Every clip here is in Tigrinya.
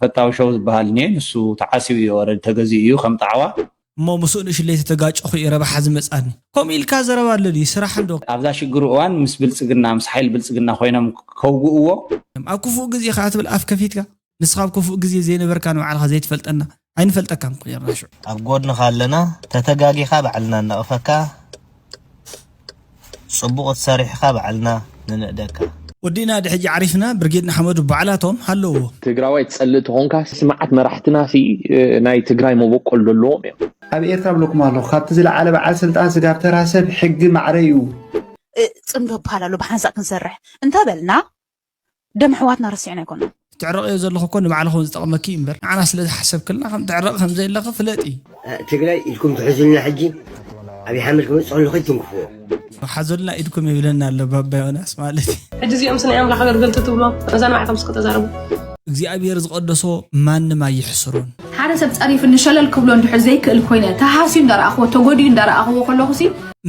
ፈታዊ ሾው ዝበሃል እኒኤ፣ ንሱ ተዓሲቡ እዩ፣ ኦረዲ ተገዚኡ እዩ ከም ጣዕዋ። እሞ ምስኡ ንእሽለይ ተተጋጨኹ እዩ ረብሓ ዝመጻኒ። ከምኡ ኢልካ ዘረባ ኣሎ ድዩ? ስራሕ እንዶ። ኣብዛ ሽግሩ እዋን ምስ ብልጽግና፣ ምስ ሓይሊ ብልጽግና ኮይኖም ከውግእዎ። ኣብ ክፉእ ግዜ ከኣ ትብል ኣፍ ከፊትካ። ንስኻ ኣብ ክፉእ ግዜ ዘይነበርካ ንባዕልኻ ዘይትፈልጠና ኣይንፈልጠካን እኮ ጌርና ሽዑ። ኣብ ጎድንኻ ኣለና፣ ተተጋጊኻ ባዕልና ንነቕፈካ፣ ጽቡቕ ትሰርሕኻ ባዕልና ንንእደካ። ወዲና ድሕጂ ዓሪፍና ብርጌድ ንሓመዱ ባዕላቶም ሃለውዎ። ትግራዋይ ትጸልእ ተኾንካ ስምዓት መራሕትና ሲ ናይ ትግራይ መበቆል ዘለዎም እዮም። ኣብ ኤርትራ ብለኩም ኣለኹ ካብቲ ዝለዓለ በዓል ስልጣን ስጋብ ተራ ሰብ ሕጊ ማዕረ እዩ። ጽምዶ በሃል ኣሎ ብሓንሳእ ክንሰርሕ እንተበልና ደም ኣሕዋትና ረሲዕና ኣይኮናን። ትዕረቕዮ ዘለኹ እኮ ንባዕልኺ እውን ዝጠቕመኪ እዩ እምበር ንዓና ስለ ዝሓሰብክልና ከም ትዕረቕ ከም ዘየለኺ ፍለጢ። ትግራይ ኢልኩም ትሕዙልና ሕጂ ኣብይ ሓመድ ክመፅእ ከሎ ከይትንክፍዎ። ሓዙልና ኢድኩም ይብለና ኣሎ ባባ ዮናስ ማለት እዩ። ሕጂ እዚኦምስ ናይ ኣምላኽ ኣገልገልቲ ትብሎም መዛንባዕቶም እስኪ ተዛረቡ። እግዚኣብሔር ዝቐደሶ ማንም ኣይሕስሮን። ሓደ ሰብ ፀሪፍኒ ሸለል ክብሎ እንድሕር ዘይክእል ኮይነ ተሃስዩ እንዳረኣኽዎ ተጎድዩ እንዳረኣኽዎ ከለኹሲ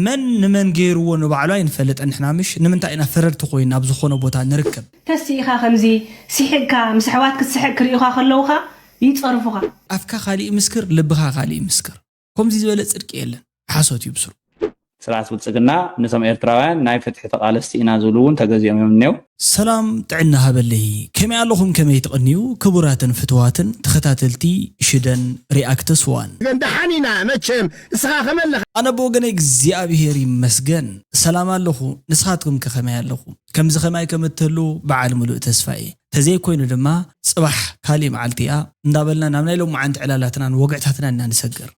መን ንመን ገይርዎ ንባዕሉ ኣይንፈልጥን ንሕና ምሽ ንምንታይ ኢና ፈረድቲ ኮይና ኣብ ዝኾነ ቦታ ንርከብ። ተሲእኻ ከምዚ ሲሒቕካ ምስ ኣሕዋት ክትስሕቕ ክርእዩኻ ከለዉ ኸኣ ይጸርፉኻ። ኣፍካ ካሊእ ይምስክር ልብኻ ካሊእ ይምስክር። ከምዚ ዝበለ ጽድቂ የለን። ሓሶት እዩ ብስሩ። ስርዓት ብልጽግና ነቶም ኤርትራውያን ናይ ፍትሒ ተቓለስቲ ኢና ዝብሉ እውን ተገዚኦም እዮም እኒሄው። ሰላም ጥዕና ሃበለይ ከመይ ኣለኹም ከመይ ትቕንዩ ክቡራትን ፍትዋትን ተኸታተልቲ ሽደን ሪኣክትስ ዋን። ደሓን ኢና መቸም ንስኻ ከመይ ኣለኻ? ኣነ ብወገነይ እግዚኣብሄር ይመስገን ሰላም ኣለኹ ንስኻትኩም ከ ከመይ ኣለኹም? ከምዚ ከማይ ከም እትህልዉ በዓል ምሉእ ተስፋ እየ። ተዘይኮይኑ ድማ ጽባሕ ካሊእ መዓልቲ እያ እንዳበልና ናብ ናይ ሎማዓንቲ ዕላላትናን ወግዕታትናን ኢና ንሰግር።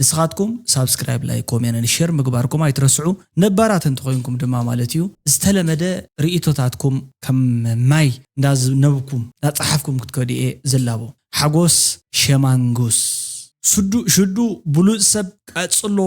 ንስኻትኩም ሳብስክራይብ፣ ላይክ፣ ኮሜንትን ሸር ምግባርኩም ኣይትረስዑ። ነባራት እንተኾይንኩም ድማ ማለት እዩ ዝተለመደ ርእይቶታትኩም ከም ማይ እንዳዝነብኩም እንዳጸሓፍኩም ክትከዱ እየ ዝላቦ። ሓጎስ ሸማንጉስ። ሽዱ ሽዱ ብሉጽ ሰብ ቀጽሎ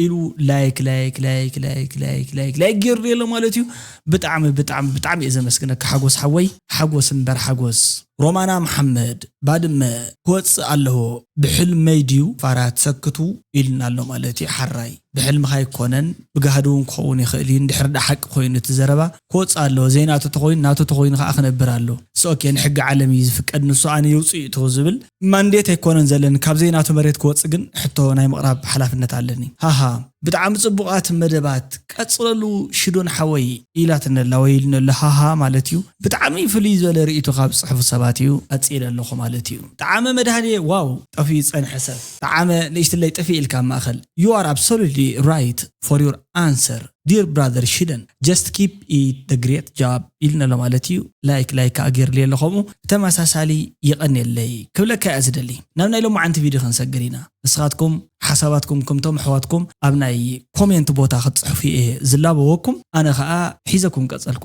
ኢሉ ላይክ ላይክ ላይክ ላይክ ላይክ ላይክ ላይክ ገይሩ ኣሎ ማለት እዩ። ብጣዕሚ ብጣዕሚ ብጣዕሚ እየ ዘመስግነካ ሓጎስ ሓወይ። ሓጎስ እምበር ሓጎስ። ሮማና መሓመድ ባድመ ክወጽእ ኣለዎ ብሕልመይ ድዩ ፋራ ትሰክቱ ኢልና ኣሎ ማለት እዩ። ሓራይ ብሕልምኻ ኣይኮነን ብጋህዲ እውን ክኸውን ይኽእል እዩ። እንድሕር ዳ ሓቂ ኮይኑ እቲ ዘረባ ክወጽእ ኣለዎ ዘይናቱ ተኾይኑ ናቱ ተኾይኑ ከዓ ክነብር ኣሎ። ሶኬ ንሕጊ ዓለም እዩ ዝፍቀድ ንሱ ኣነ የውፅእ እቶ ዝብል ማንዴት ኣይኮነን ዘለኒ ካብ ዘይናቱ መሬት ክወፅእ ግን ሕቶ ናይ ምቕራብ ሓላፍነት ኣለኒ። ሃሃ ብጣዕሚ ፅቡቓት መደባት ቀፅለሉ ሽዶን ሓወይ ኢላትኒ ኣላ ወይ ኢሉኒ ኣሎ ሃሃ ማለት እዩ። ብጣዕሚ ፍልይ ዝበለ ርእይቶ ካብ ዝፅሕፉ ሰባት እዩ ቀፂለ ኣለኹ ማለት እዩ። ጠዓመ መድሃንየ ዋው ጠፊኡ ዝፀንሐ ሰብ ጠዓመ ንእሽትለይ ጥፊእ ኢልካ ኣብ ማእኸል you are absolutely right for your answer dear brother ሽደን just keep it the great job ኢልና ኣሎ ማለት እዩ። ላይክ ላይክ ከዓ ገይርልየ ኣሎ ከምኡ ብተመሳሳሊ የቐንየለይ ክብለካ እያ ዝደሊ። ናብ ናይ ሎማዓንቲ ቪድዮ ክንሰግር ኢና። ንስኻትኩም ሓሳባትኩም ከምቶም ኣሕዋትኩም ኣብ ናይ ኮሜንት ቦታ ክትፅሕፉ እየ ዝላበወኩም። ኣነ ከዓ ሒዘኩም ቀፀልኩ።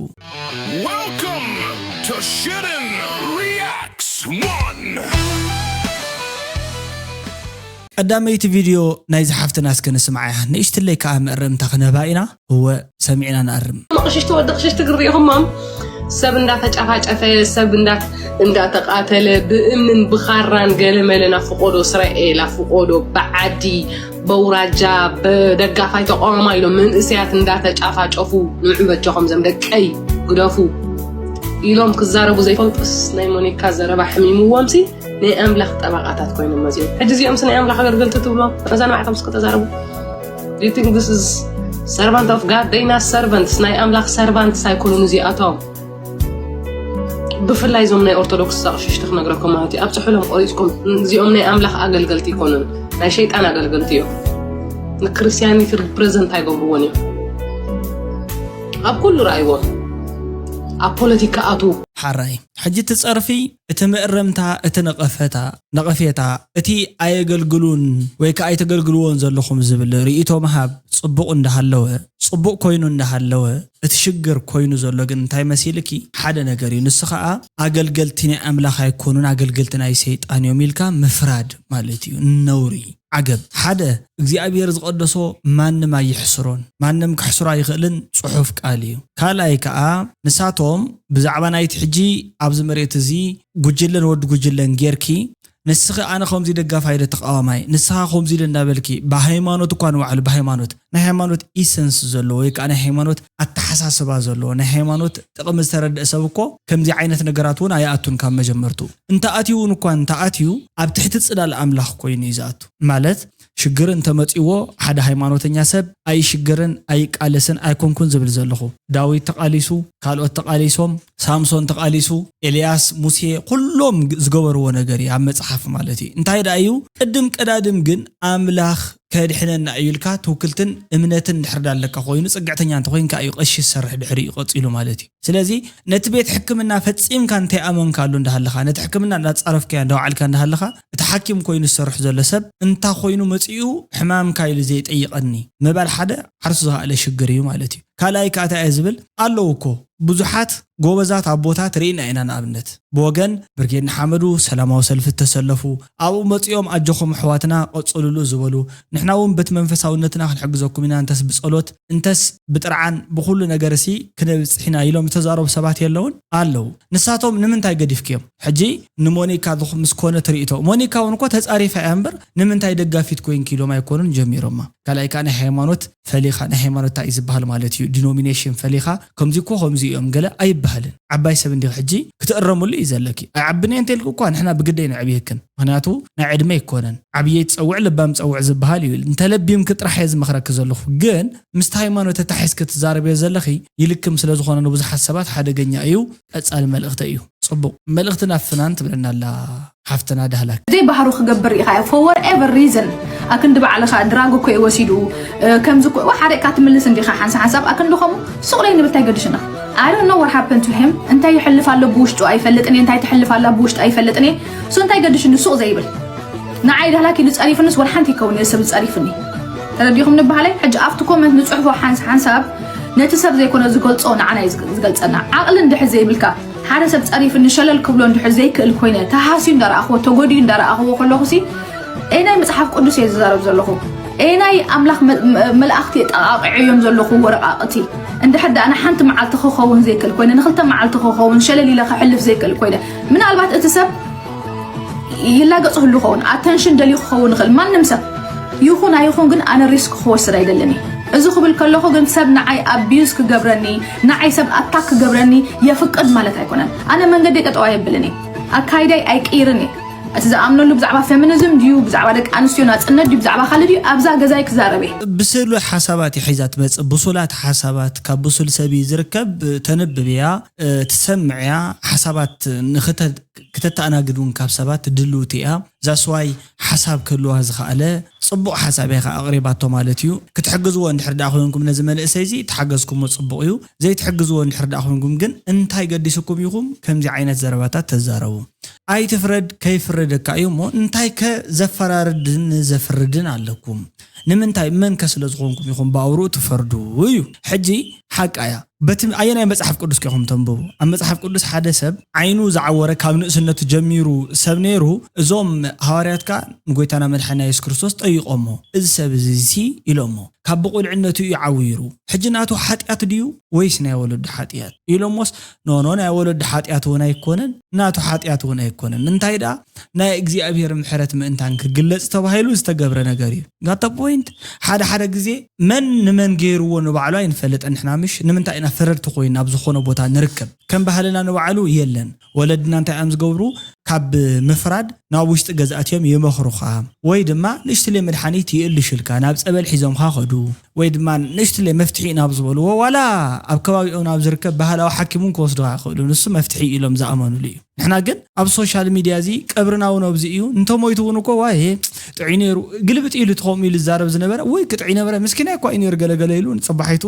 Welcome to Shitten Reacts One. ቀዳመይቲ ቪድዮ ናይ ዝሓፍትና እስከ ንስምዓያ ንእሽትለይ ከዓ መእረምታ ክነህባ ኢና። እወ ሰሚዕና ንኣርም። ቅሽሽቲ ወዲ ቅሽሽቲ ግርኢኹሞም ሰብ እንዳተጫፋጨፈ ሰብ እንዳ እንዳተቃተለ ብእምንን ብኻራን ገለመለ ናብ ፍቆዶ እስራኤል ኣብ ፍቆዶ ብዓዲ በውራጃ በደጋፋይ ተቃዋማ ኢሎም መንእሰያት እንዳተጫፋጨፉ ንዑ በጃኹም ዘም ደቀይ ግደፉ ኢሎም ክዛረቡ ዘይፈልጡስ ናይ ሞኒካ ዘረባ ሕሚምዎም ሲ ናይ ኣምላኽ ጠበቓታት ኮይኖም መዚኦም። ሕጂ እዚኦም ሲ ናይ ኣምላኽ ኣገልገልቲ ትብሎም መዛንባዕቶም እስከ ተዛረቡ። Do you think this is servant of God? They not servants ናይ ኣምላኽ servants ኣይኮኑን እዚኣቶም። ብፍላይ እዞም ናይ ኦርቶዶክስ ኣቕሽሽቲ ክነግረኩም ማለት እዩ ኣብ ጽሑሎም ቆሪጽኩም እዚኦም ናይ ኣምላኽ ኣገልገልቲ ኣይኮኑን ናይ ሸይጣን ኣገልገልቲ እዮም። ንክርስትያኒቲ ሪፕረዘንት ኣይገብርዎን እዮም። ኣብ ኩሉ ረኣይዎም ኣብ ፖለቲካ ኣትዉ። ሓራይ ሕጂ እቲ ጸርፊ እቲ መእረምታ እቲ ነቐፈታ ነቐፌታ እቲ ኣየገልግሉን ወይ ከዓ ኣይተገልግልዎን ዘለኹም ዝብል ርእይቶ ምሃብ ጽቡቕ እንዳሃለወ ጽቡቕ ኮይኑ እንዳሃለወ እቲ ሽግር ኮይኑ ዘሎ ግን እንታይ መሲልኪ ሓደ ነገር እዩ ንሱ ከዓ ኣገልገልቲ ናይ ኣምላኽ ኣይኮኑን ኣገልገልቲ ናይ ሰይጣን እዮም ኢልካ ምፍራድ ማለት እዩ ነውሪ ዓገብ ሓደ እግዚኣብሔር ዝቐደሶ ማንም ኣይሕስሮን ማንም ክሕስሮ ኣይኽእልን ጽሑፍ ቃል እዩ ካልኣይ ከዓ ንሳቶም ብዛዕባ ናይቲ ሕጂ ኣብዚ መሬት እዚ ጉጅለን ወዲ ጉጅለን ጌርኪ ንስኺ ኣነ ከምዚ ደጋፋይ ዶ ተቃዋማይ፣ ንስኻ ከምዚ ዶ እንዳበልኪ፣ ብሃይማኖት እኳ ንባዕሉ፣ ብሃይማኖት፣ ናይ ሃይማኖት ኢሰንስ ዘለዎ ወይ ከዓ ናይ ሃይማኖት ኣተሓሳስባ ዘለዎ፣ ናይ ሃይማኖት ጥቕሚ ዝተረድአ ሰብ እኮ ከምዚ ዓይነት ነገራት እውን ኣይኣቱን ካብ መጀመርቱ። እንተኣትዩ እውን እኳ እንተኣትዩ ኣብ ትሕቲ ጽላል ኣምላኽ ኮይኑ እዩ ዝኣቱ። ማለት ሽግር እንተመጺዎ ሓደ ሃይማኖተኛ ሰብ ኣይሽገርን ኣይቃለስን ኣይኮንኩን ዝብል ዘለኹ። ዳዊት ተቓሊሱ፣ ካልኦት ተቓሊሶም፣ ሳምሶን ተቓሊሱ፣ ኤልያስ፣ ሙሴ፣ ኩሎም ግ- ዝገበርዎ ነገር እዩ ኣብ መጽሓፍ ማለት እዩ። እንታይ ደኣ እዩ? ቅድም ቀዳድም ግን ኣምላኽ ከድሕነና እዩ ኢልካ ትውክልትን እምነትን ድሕር ዳለካ ኮይኑ ጽግዕተኛ እንተኮይንካ እዩ ቀሺ ዝሰርሕ ድሕሪ እዩ ቀጺሉ ማለት እዩ። ስለዚ ነቲ ቤት ሕክምና ፈጺምካ እንተይኣመንካሉ እንዳሃለኻ፣ ነቲ ሕክምና እንዳጻረፍካዮ እንዳወዓልካ እንዳሃለኻ፣ እቲ ሓኪም ኮይኑ ዝሰርሕ ዘሎ ሰብ እንታ ኮይኑ መጺኡ ሕማምካ ኢሉ ዘይጠይቐኒ ምባል ሓደ ዓርሱ ዝኸኣለ ሽግር እዩ ማለት እዩ። ካልኣይ ከኣ እንታይ እየ ዝብል ኣለዉ እኮ ብዙሓት ጎበዛት ኣቦታት ርኢና ኢና። ንኣብነት ብወገን ብርጌድ ንሓመዱ ሰላማዊ ሰልፊ እተሰለፉ ኣብኡ መጺኦም ኣጆኹም ኣሕዋትና ቀጽሉሉ ዝበሉ፣ ንሕና እውን በቲ መንፈሳውነትና ክንሕግዘኩም ኢና፣ እንተስ ብጸሎት እንተስ ብጥርዓን ብኹሉ ነገር ሲ ክነብጽሕ ኢና ኢሎም ዝተዛረቡ ሰባት የለውን ኣለዉ። ንሳቶም ንምንታይ ገዲፍክዮም? ሕጂ ንሞኒካ ምስ ኮነ ትርኢቶ፣ ሞኒካ እውን እኮ ተጻሪፋ እያ እምበር ንምንታይ ደጋፊት ኮይንኪ ኢሎም ኣይኮኑን ጀሚሮማ። ካልኣይ ከዓ ናይ ሃይማኖት ፈሊኻ፣ ናይ ሃይማኖት እንታይ እዩ ዝበሃል ማለት እዩ፣ ዲኖሚኔሽን ፈሊኻ ከምዚ እኮ ከምዚ እዮም ገለ ኣይበሃልን። ዓባይ ሰብ እንዲኺ ሕጂ ክትእረምሉ እዩ ዘለኪ። ኣይዓብን እየ እንተልኪ እኳ ንሕና ብግደይ ነዕብየክን። ምኽንያቱ ናይ ዕድመ ኣይኮነን። ዓብየይ ትጸውዕ ልባም ጸውዕ ዝበሃል እዩ። እንተለቢምኪ ጥራሕ እየ ዝመኽረኪ ዘለኹ። ግን ምስቲ ሃይማኖት ተታሒዝኪ ትዛረብዮ ዘለኺ ይልክም ስለ ዝኾነ ንብዙሓት ሰባት ሓደገኛ እዩ። ቀጻሊ መልእኽተይ እዩ። ጽቡቕ መልእኽቲ ናብ ፍናን ትብለና ኣላ ሓፍትና ዳህላክ። ዘይባህሩ ክገብር ኢኻ እያ for whatever reason። ኣክንዲ ባዕልኻ ድራግ እኮ እዩ ወሲዱ። እ፣ ከምዚ እኮ ሓደ እካ ትምልስ እንዲኻ ሓንሳ ሓንሳብ ኣክንዲ ኸሙ ሱቕ ለይ ንብል እንታይ ገድሽና? I don't know what happened to him። እንታይ ይሕልፍ ኣሎ ብውሽጡ ኣይፈልጥን እየ፣ እንታይ ትሕልፍ ኣላ ብውሽጡ ኣይፈልጥን እየ። So እንታይ ገድሽኒ ሱቕ ዘይብል? ንዓይ ዳህላክ ኢሉ ጸሪፍንስ ወላ ሓንቲ ይከውን እየ ሰብ ዝጸሪፍኒ። ተረዲኹም ንበሃለይ? ሕጂ ኣብቲ ኮመንት ንጽሕፎ ሓንስ ሓንሳብ ነቲ ሰብ ዘይኮነ ዝገልጾ ንዓና እዩ ዝግ- ዝገልጸና። ዓቕሊ እንድሕር ዘይብልካ ሓደ ሰብ ጸሪፍኒ ሸለል ክብሎ እንድሕር ዘይክእል ኮይነ ተሃስዩ እንዳረኣኽዎ ተጎዲኡ እንዳረኣኽዎ ከለኹሲ ኤናይ መጽሓፍ ቅዱስ እየ ዝዛረብ ዘለኹ። ኤናይ ኣምላኽ መ- መ- መላእኽቲ የጠቓቕዐዮም ዘለኹ ወረቓቕቲ። እንድሕር ደኣ ንሓንቲ መዓልቲ ክኸውን ዘይክእል ኮይነ፣ ንኽልተ መዓልቲ ክኸውን ሸለል ኢለ ክሕልፍ ዘይክእል ኮይነ፣ ምናልባት እቲ ሰብ ይላገጽ ህሉ ኸውን፣ ኣተንሽን ደልዩ ክኸውን ይኽእል ማንም ሰብ። ይኹን ኣይኹን ግን ኣነ ሪስክ ክወስድ ኣይደልን እየ። እዚ ክብል ከለኹ ግን ሰብ ንዓይ ኣቢዩዝ ክገብረኒ፣ ንዓይ ሰብ ኣታክ ክገብረኒ የፍቅድ ማለት ኣይኮነን። ኣነ መንገዲ ቀጠዋ የብልን እየ። ኣካይዳይ ኣይቅይርን እየ። እቲ ዝኣምነሉ ብዛዕባ ፌሚኒዝም ድዩ፣ ብዛዕባ ደቂ ኣንስትዮ ናጽነት ድዩ፣ ብዛዕባ ካልእ ድዩ፣ ኣብዛ ገዛይ ክዛረብ እየ። ብስሉ ሓሳባት እያ ሒዛ ትመጽእ። ብሱላት ሓሳባት ካብ ብሱል ሰብ እዩ ዝርከብ። ተንብብ እያ፣ እ፣ ትሰምዕ እያ። ሓሳባት ንኽተ- ክተተኣናግድ እውን ካብ ሰባት ድልውቲ እያ። ዛስዋይ ሓሳብ ክህልዋ ዝኸኣለ ጽቡቕ ሓሳብ እያ ከኣ ኣቕሪባቶ ማለት እዩ። ክትሕግዝዎ እንድሕር ደኣ ኮይንኩም ነዚ መንእሰይ እዚ ተሓገዝኩሞ ጽቡቕ እዩ። ዘይትሕግዝዎ እንድሕር ደኣ ኮይንኩም ግን እንታይ ገዲስኩም ኢኹም ከምዚ ዓይነት ዘረባታት ተዛረቡ? ኣይትፍረድ ከይፍረደካ እዩ እሞ እንታይ ከ ዘፈራርድን ዘፍርድን ኣለኩም? ንምንታይ መንከ ስለ ዝኾንኩም ኢኹም ብኣውርኡ ትፈርዱ? እዩ ሕጂ ሓቃ እያ። በቲ ኣየናይ መጽሓፍ ቅዱስ ከ ኢኹም ተንብቡ? ኣብ መጽሓፍ ቅዱስ ሓደ ሰብ ዓይኑ ዝዓወረ ካብ ንእስነቱ ጀሚሩ ሰብ ነይሩ፣ እዞም ሃዋርያት ከኣ ንጎይታና መድሓኒና የሱስ ክርስቶስ ጠይቆሞ፣ እዚ ሰብ እዚ ሲ ኢሎሞ፣ ካብ ብቑልዕነቱ እዩ ዓዊሩ፣ ሕጂ ናቱ ሓጢኣት ድዩ ወይስ ናይ ወለዱ ሓጢኣት? ኢሎሞስ ኖኖ ናይ ወለዱ ሓጢኣት እውን ኣይኮነን፣ ናቱ ሓጢኣት እውን ኣይኮነን። እንታይ ደኣ ናይ እግዚኣብሔር ምሕረት ምእንታን ክግለጽ ተባሂሉ ዝተገብረ ነገር እዩ። ጋታ ፖይንት ሓደ ሓደ ግዜ መን ንመን ገይርዎ ንባዕሉ ኣይንፈልጥን ንሕና ምሽ ንምንታይ ኢና ፈረድቲ ኮይና ኣብ ዝኾነ ቦታ ንርከብ? ከም ባህልና ንባዕሉ የለን። ወለድና እንታይ እዮም ዝገብሩ? ካብ ምፍራድ ናብ ውሽጢ ገዛእት እዮም ይመኽሩኻ፣ ወይ ድማ ንእሽትለይ መድሓኒት ይእልሹልካ ናብ ጸበል ሒዞምኻ ኸዱ፣ ወይ ድማ ንእሽትለይ መፍትሒ ናብ ዝበልዎ ዋላ ኣብ ከባቢኦም ናብ ዝርከብ ባህላዊ ሓኪም እውን ክወስዱኻ ይኽእሉ፣ ንሱ መፍትሒ ኢሎም ዝኣመኑሉ እዩ። ንሕና ግን ኣብ ሶሻል ሚድያ እዚ ቀብርና እውን ኣብዚ እዩ፣ እንተሞይቱ እውን እኮ ዋይ ጥዑይ ነይሩ ግልብጥ ኢሉ እቲ ከምኡ ኢሉ ዝዛረብ ዝነበረ ወይ ክጥዑይ ነበረ ምስኪናይ እኳ እዩ ነይሩ ገለገለ ኢሉ ንፅባሒቱ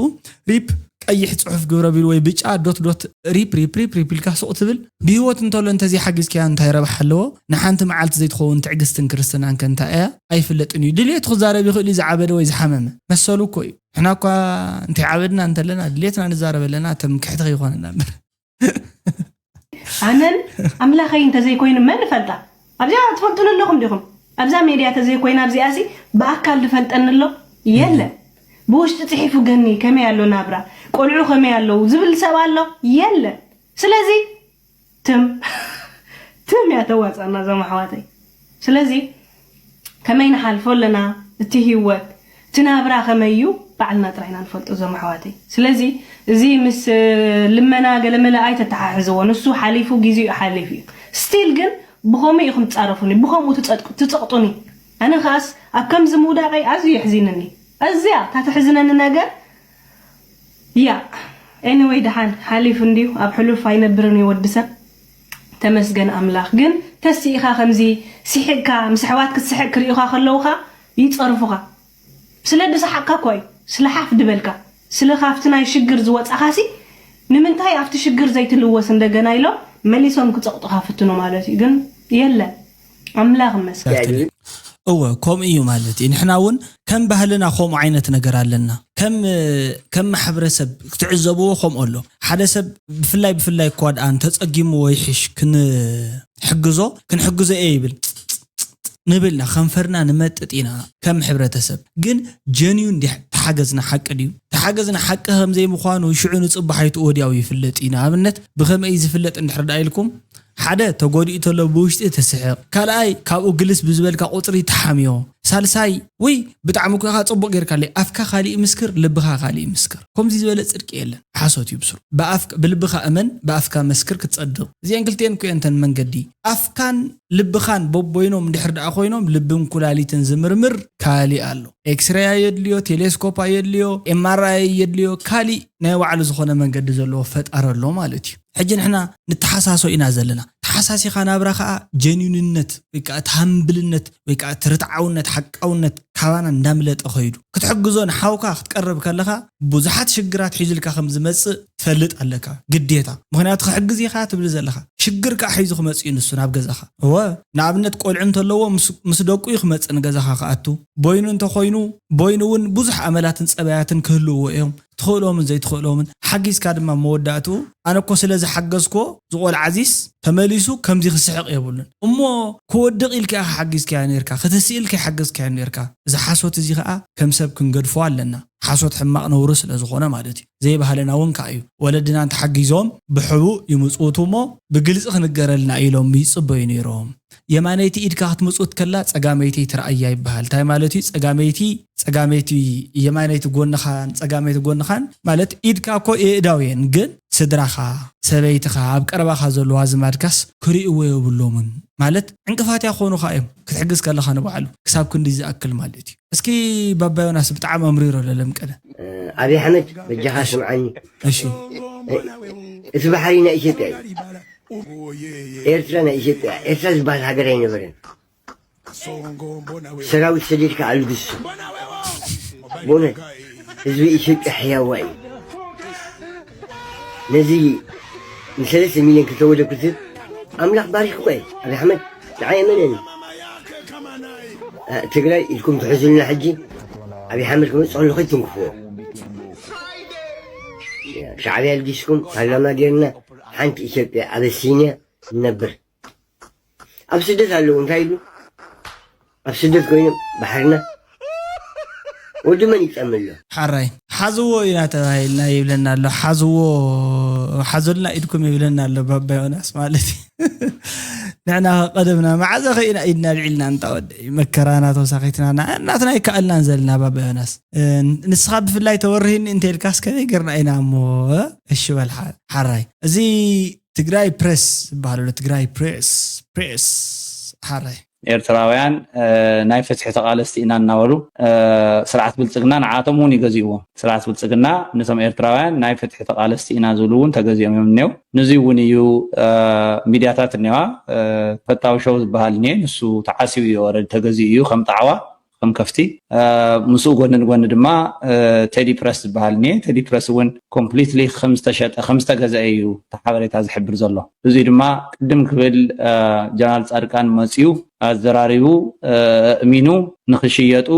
ሪፕ ቀይሕ ፅሑፍ ግብረ ቢሉ ወይ ብጫ ዶት ዶት ሪፕ ሪፕ ሪፕ ሪፕ ኢልካ ሱቕ ትብል። ብህይወት እንተሎ እንተዘይሓጊዝካያ እንታይ ረብሓ ኣለዎ? ንሓንቲ መዓልቲ ዘይትኸውን ትዕግስትን ክርስትናን ከ እንታይ እያ? ኣይፍለጥን እዩ። ድልየቱ ክዛረብ ይኽእል እዩ ዝዓበደ ወይ ዝሓመመ መሰሉ እኮ እዩ። ንሕና እኳ እንተይዓበድና እንተለና ድልየትና ንዛረብ ኣለና፣ እቶም ክሕቲ ከይኾነና እምበር። ኣነን ኣምላኸይ እንተዘይኮይኑ መን ይፈልጣ? ኣብዚኣ ትፈልጡኒ ኣለኹም ዲኹም? ኣብዛ ሜድያ ተዘይኮይና ኣብዚኣ ሲ ብኣካል ዝፈልጠኒ ኣሎ የለን። ብውሽጢ ፅሒፉ ገኒ ከመይ ኣሎ ናብራ፣ ቆልዑ ከመይ ኣለዉ ዝብል ሰብ ኣሎ የለን። ስለዚ ትም ትም እያ ተዋፅኣና እዞም ኣሕዋተይ። ስለዚ ከመይ ንሓልፎ ኣለና? እቲ ህይወት፣ እቲ ናብራ ከመይ እዩ? ባዕልና ጥራይ ኢና ንፈልጦ፣ እዞም ኣሕዋተይ። ስለዚ እዚ ምስ ልመና ገለመለ ኣይተተሓሕዝዎ። ንሱ ሓሊፉ፣ ግዜኡ ሓሊፉ እዩ። ስቲል ግን ብኸምኡ ኢኹም ትጻረፉኒ፣ ብኸምኡ ትጸጥቁ- ትጸቕጡኒ። ኣነ ኸኣስ ኣብ ከምዚ ምውዳቐይ ኣዝዩ የሕዚንኒ። እዚያ እታ ተሕዝነኒ ነገር እያ። ኤኒወይ፣ ደሓን ሓሊፉ እንድዩ፣ ኣብ ሕሉፍ ኣይነብርን እዩ ወዲ ሰብ። ተመስገን ኣምላኽ። ግን ተሲእኻ ከምዚ ስሒቕካ፣ ምስ ኣሕዋት ክትስሕቕ ክርእዩኻ ከለውኻ ይጸርፉኻ። ስለ ድሰሓቕካ እኳ እዩ፣ ስለ ሓፍ ድበልካ፣ ስለ ካብቲ ናይ ሽግር ዝወጻኻሲ ንምንታይ ኣብቲ ሽግር ዘይትልወስ እንደገና ኢሎም መሊሶም ክጸቕጡኻ ፍትኑ ማለት እዩ። ግን የለን፣ ኣምላኽ ይመስገን። እወ፣ ከምኡ እዩ ማለት እዩ። ንሕና እውን ከም ባህልና ከምኡ ዓይነት ነገር ኣለና። ከም ከም ማሕበረሰብ ክትዕዘብዎ ከምኡ ኣሎ። ሓደ ሰብ ብፍላይ ብፍላይ እኳ ደኣ እንተጸጊሙ ወይ ሕሽ ክንሕግዞ ክንሕግዞ እየ ይብል ንብልና ከንፈርና ንመጥጥ ኢና። ከም ሕብረተሰብ ግን ጀንዩ እንዲ ተሓገዝና ሓቂ ድዩ? ተሓገዝና ሓቂ ከም ዘይምዃኑ ሽዑ ንጽባሕ ኣይትኡ ወዲያው ይፍለጥ እዩ። ንኣብነት ብኸመይ ዝፍለጥ እንድሕር ደኣ ኢልኩም ሓደ ተጎዲኡ ተሎ ብውሽጢ ትስሕቕ፣ ካልኣይ ካብኡ ግልስ ብዝበልካ ቁፅሪ ትሓምዮ፣ ሳልሳይ ውይ ብጣዕሚ እኮ ኢኻ ፅቡቅ ጌርካለይ፣ ኣፍካ ካሊእ ይምስክር ልብኻ ካሊእ ይምስክር። ከምዚ ዝበለ ፅድቂ የለን። ሓሶት እዩ ብስሩ። ብኣፍ ብልብኻ እመን ብኣፍካ መስክር ክትፀድቕ። እዚአን ክልቲአን እኮ እየን እተን መንገዲ። ኣፍካን ልብኻን በቦይኖም እንድሕር ደኣ ኮይኖም ልብን ኩላሊትን ዝምርምር ካሊእ ኣሎ። ኤክስሬይ ኣየድልዮ፣ ቴሌስኮፕ ኣየድልዮ፣ ኤምኣርኣይ ኣየድልዮ፣ ካሊእ ናይ ባዕሉ ዝኾነ መንገዲ ዘለዎ ፈጣሪ ኣሎ ማለት እዩ። ሕጂ ንሕና ንተሓሳሶ ኢና ዘለና። ተሓሳሲኻ ናብራ ከዓ ጀኒንነት ወይ ከዓ እቲ ሃምብልነት ወይ ከዓ እቲ ርትዓውነት ሓቃውነት ካባና እንዳምለጠ ኸይዱ ክትሕግዞ ንሓውካ ክትቀርብ ከለኻ ብዙሓት ሽግራት ሒዙልካ ከም ዝመፅእ ትፈልጥ ኣለካ ግዴታ። ምክንያቱ ክሕግዝ ኢኻ ትብል ዘለኻ ሽግር ከዓ ሒዙ ክመፅእ እዩ ንሱ ናብ ገዛኻ። እወ ንኣብነት ቆልዑ እንተለዎ ምስ ደቁ እዩ ክመፅእ ንገዛኻ ክኣቱ። ቦይኑ እንተኾይኑ ቦይኑ እውን ብዙሕ ኣመላትን ፀባያትን ክህልውዎ እዮም። ትኽእሎምን ዘይትኽእሎምን ሓጊዝካ ድማ መወዳእትኡ ኣነ እኮ ስለ ዝሓገዝኮ ዝቆልዓ ዚስ ተመሊሱ ከምዚ ክስሕቕ የብሉን እሞ ክወድቕ ኢልካ ኢኻ ሓጊዝካዮ ነርካ ክትስእ ኢልካ ሓገዝካዮ ነርካ። እዚ ሓሶት እዚ ኸኣ ከም ሰብ ክንገድፎ ኣለና። ሓሶት ሕማቕ ነውሪ ስለ ዝኾነ ማለት እዩ። ዘይባህልና እውን ከዓ እዩ። ወለድና እንተሓጊዞም ብሕቡእ ይምፅውቱ እሞ ብግልፂ ክንገረልና ኢሎም ይፅበዩ ነይሮም። የማነይቲ ኢድካ ክትምፅውት ከላ ፀጋመይቲ ትረኣያ ይበሃል። እንታይ ማለት እዩ? ፀጋመይቲ ፀጋመይቲ የማነይቲ ጎንኻን ፀጋመይቲ ጎንኻን ማለት ኢድካ እኮ የእዳው እየን ግን ስድራኻ ሰበይትኻ ኣብ ቀረባኻ ዘለዋ ዝማድካስ ክርእይዎ የብሎምን ማለት ዕንቅፋት ያኾኑኻ እዮም ክትሕግዝ ከለኻ ንባዕሉ ክሳብ ክንዲ ዝኣክል ማለት እዩ። እስኪ ባባ ዮናስ ብጣዕሚ ኣምሪሮ ለለምቀለ ኣብይ ኣሕመድ በጃኻ ስምዓኒ እሺ እቲ ባሕሪ ናይ ኢትዮጵያ እዩ ኤርትራ ናይ ኢትዮጵያ ኤርትራ ዝበሃል ሃገር ኣይነበረን ሰራዊት ሰዲድካ ኣልግሱ ብእውነት ህዝቢ ኢትዮጵያ ሕያዋ እዩ ነዚ ንሰለስተ ሚልዮን ክልተ ወደ ክትህብ ኣምላኽ ባሪኽዎ እዩ ኣብይ ኣሕመድ ንዓይ እመነኒ ትግራይ ኢልኩም ትሕዙልና ሕጂ ኣብይ ኣሕመድ ክመፅእ ከሎ ከይትንክፍዎ ሻዕብያ ኣልጊስኩም ፓርላማ ጌርና ሓንቲ ኢትዮጵያ ኣበሲንያ ንነብር ኣብ ስደት ኣለዉ እንታይ ኢሉ ኣብ ስደት ኮይኖም ባሕርና ወዲ መን ይጠሚ ኣሎ ሓራይ ሓዝዎ ኢና ተባሂልና ይብለና ኣሎ ሓዝዎ ሓዞልና ኢድኩም ይብለና ኣሎ ባባ ዮናስ ማለት እዩ ንሕና ቀደምና መዓዘ ኸኢና ኢድና ልዒልና እንታ ወደ መከራና ተወሳኺትና ናትና ይከኣልናን ዘለና ባባ ዮናስ ንስኻ ብፍላይ ተወርሂኒ እንተ ኢልካስ ከመይ ገርና ኢና እሞ እሺ በል ሓራይ እዚ ትግራይ ፕሬስ ዝበሃል ኣሎ ትግራይ ፕሬስ ፕሬስ ሓራይ ኤርትራውያን ናይ ፍትሒ ተቓለስቲ ኢና እናበሉ ስርዓት ብልፅግና ንዓቶም እውን ይገዚእዎም። ስርዓት ብልፅግና ነቶም ኤርትራውያን ናይ ፍትሒ ተቓለስቲ ኢና ዝብሉ እውን ተገዚኦም እዮም እኒው። ንዚ እውን እዩ ሚድያታት እኒዋ ፈታዊ ሾው ዝበሃል እኒአ ንሱ ተዓሲቡ እዩ ረ ተገዚኡ እዩ ከም ጣዕዋ ከም ከፍቲ ምስኡ ጎኒ ንጎኒ ድማ ቴዲ ፕረስ ዝበሃል እኒአ ቴዲ ፕረስ እውን ኮምፕሊትሊ ከምዝተሸጠ ከምዝተገዘአ እዩ እቲ ሓበሬታ ዝሕብር ዘሎ። እዚ ድማ ቅድም ክብል ጀነራል ፃድቃን መፅዩ ኣዘራሪቡ ኣእሚኑ ንክሽየጡ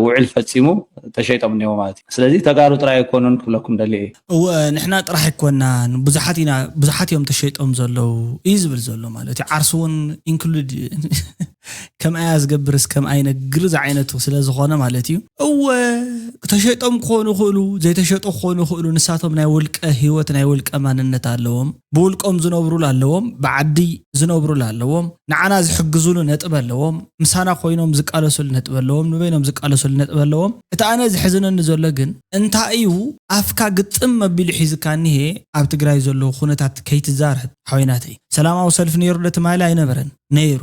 ውዕል ፈፂሙ ተሸይጦም እኒኦ ማለት እዩ። ስለዚ ተጋሩ ጥራይ ኣይኮኑን ክብለኩም ደልየ እዩ። እወ ንሕና ጥራሕ ኣይኮናን ብዙሓት ኢና ብዙሓት እዮም ተሸይጦም ዘለዉ እዩ ዝብል ዘሎ ማለት እዩ። ዓርሱ እውን ኢንክሉድ ከምኣያ ዝገብርስ ከምኣይ ነግር ዝዓይነቱ ስለ ዝኾነ ማለት እዩ። እወ ተሸጦም ክኾኑ ይኽእሉ፣ ዘይተሸጡ ክኾኑ ይኽእሉ። ንሳቶም ናይ ውልቀ ህይወት፣ ናይ ውልቀ ማንነት ኣለዎም። ብውልቆም ዝነብሩሉ ኣለዎም፣ ብዓዲ ዝነብሩሉ ኣለዎም። ንዓና ዝሕግዙሉ ነጥብ ኣለዎም፣ ምሳና ኮይኖም ዝቃለሱሉ ነጥብ ኣለዎም፣ ንበይኖም ዝቃለሱሉ ነጥብ ኣለዎም። እቲ ኣነ ዝሕዝነኒ ዘሎ ግን እንታይ እዩ፣ ኣፍካ ግጥም መቢሉ ሒዝካ እኒሄ ኣብ ትግራይ ዘሎ ኩነታት ከይትዛረብ ሓወይናተይ። ሰላማዊ ሰልፊ ነይሩ ዶ ትማሊ? ኣይነበረን። ነይሩ።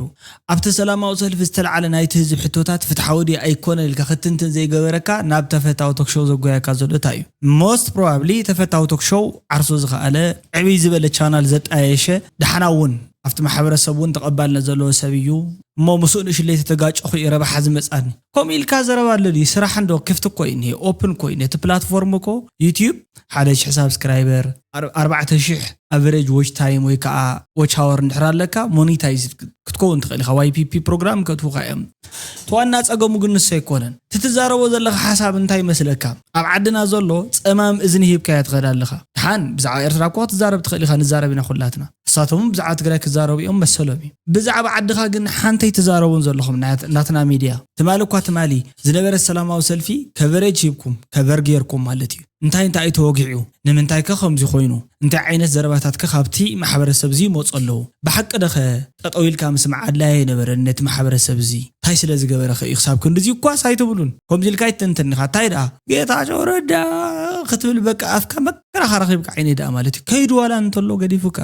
ኣብቲ ሰላማዊ ሰልፊ ዝተልዓለ ናይቲ ህዝብ ሕቶታት ፍትሓዊ ድዩ ኣይኮነን ኢልካ ክትንትን ዘይገበረካ ናብ ተፈታዊ ቶክሾው ዘጓየካ ዘሎ እንታይ እዩ? ሞስት ፕሮባብሊ ተፈታዊ ቶክሾው ዓርሱ ዝኸኣለ ዕብይ ዝበለ ቻናል ዘጣየሸ ደሓና እውን ኣብቲ ማሕበረሰብ እውን ተቐባልነት ዘለዎ ሰብ እዩ። እሞ ምስኡ ንእሽለይ ተተጋጨኹ እዩ ረብሓ ዝመፃኒ። ከምኡ ኢልካ ዘረባ ኣሎ ድዩ? ስራሕ እንዶ ክፍቲ እኮ እዩ እኒሄ፣ ኦፕን እኮ እዩ። ነቲ ፕላትፎርም እኮ ዩትዩብ ሓደ ሽሕ ሳብስክራይበር፣ ኣር- ኣርባዕተ ሽሕ ኣቨሬጅ ዎች ታይም ወይ ከዓ ዎች ኣወር እንድሕር ኣለካ ሞኒታይዝ ክትከውን ትኽእል ኢኻ። ዋይፒፒ ፕሮግራም ከእትዉኻ እዮም። እቲ ዋና ፀገሙ ግን ንሱ ኣይኮነን። እቲ ትዛረቦ ዘለኻ ሓሳብ እንታይ ይመስለካ? ኣብ ዓድና ዘሎ ፀማም እዝኒ ሂብካያ ትኸድ ኣለኻ። ድሓን ብዛዕባ ኤርትራ እኮ ክትዛረብ ትኽእል ኢኻ፣ ንዛረብ ኢና ኩላትና። ንሳቶም ብዛዕባ ትግራይ ክዛረቡ እዮም መሰሎም እዩ። ብዛዕባ ዓድኻ ግን ሓንተይ ትዛረቡን ዘለኹም ናት- ናትና ሚድያ። ትማሊ እኳ ትማሊ ዝነበረ ሰላማዊ ሰልፊ ከቨሬጅ ሂብኩም ከቨር ጌርኩም ማለት እዩ። እንታይ እንታይ እዩ ተወጊዑ? ንምንታይ ከ ከምዚ ኮይኑ? እንታይ ዓይነት ዘረባታት ከ ካብቲ ማሕበረሰብ እዚ ይመፁ ኣለዉ? ብሓቂ ደኸ ጠጠው ኢልካ ምስማዕ ኣድላይ ኣይነበረን ነቲ ማሕበረሰብ እዚ? እንታይ ስለ ዝገበረ ከ እዩ ክሳብ ክንድዚ እኳስ ኣይትብሉን? ከምዚ ኢልካ ኣይትተንትን ኢኻ። እንታይ ደኣ ጌታቸው ረዳ ክትብል በቃ ኣፍካ መከራኻ ረኺብካ ዓይነይ ደኣ ማለት እዩ። ከይዱ ዋላ እንተሎ ገዲፉካ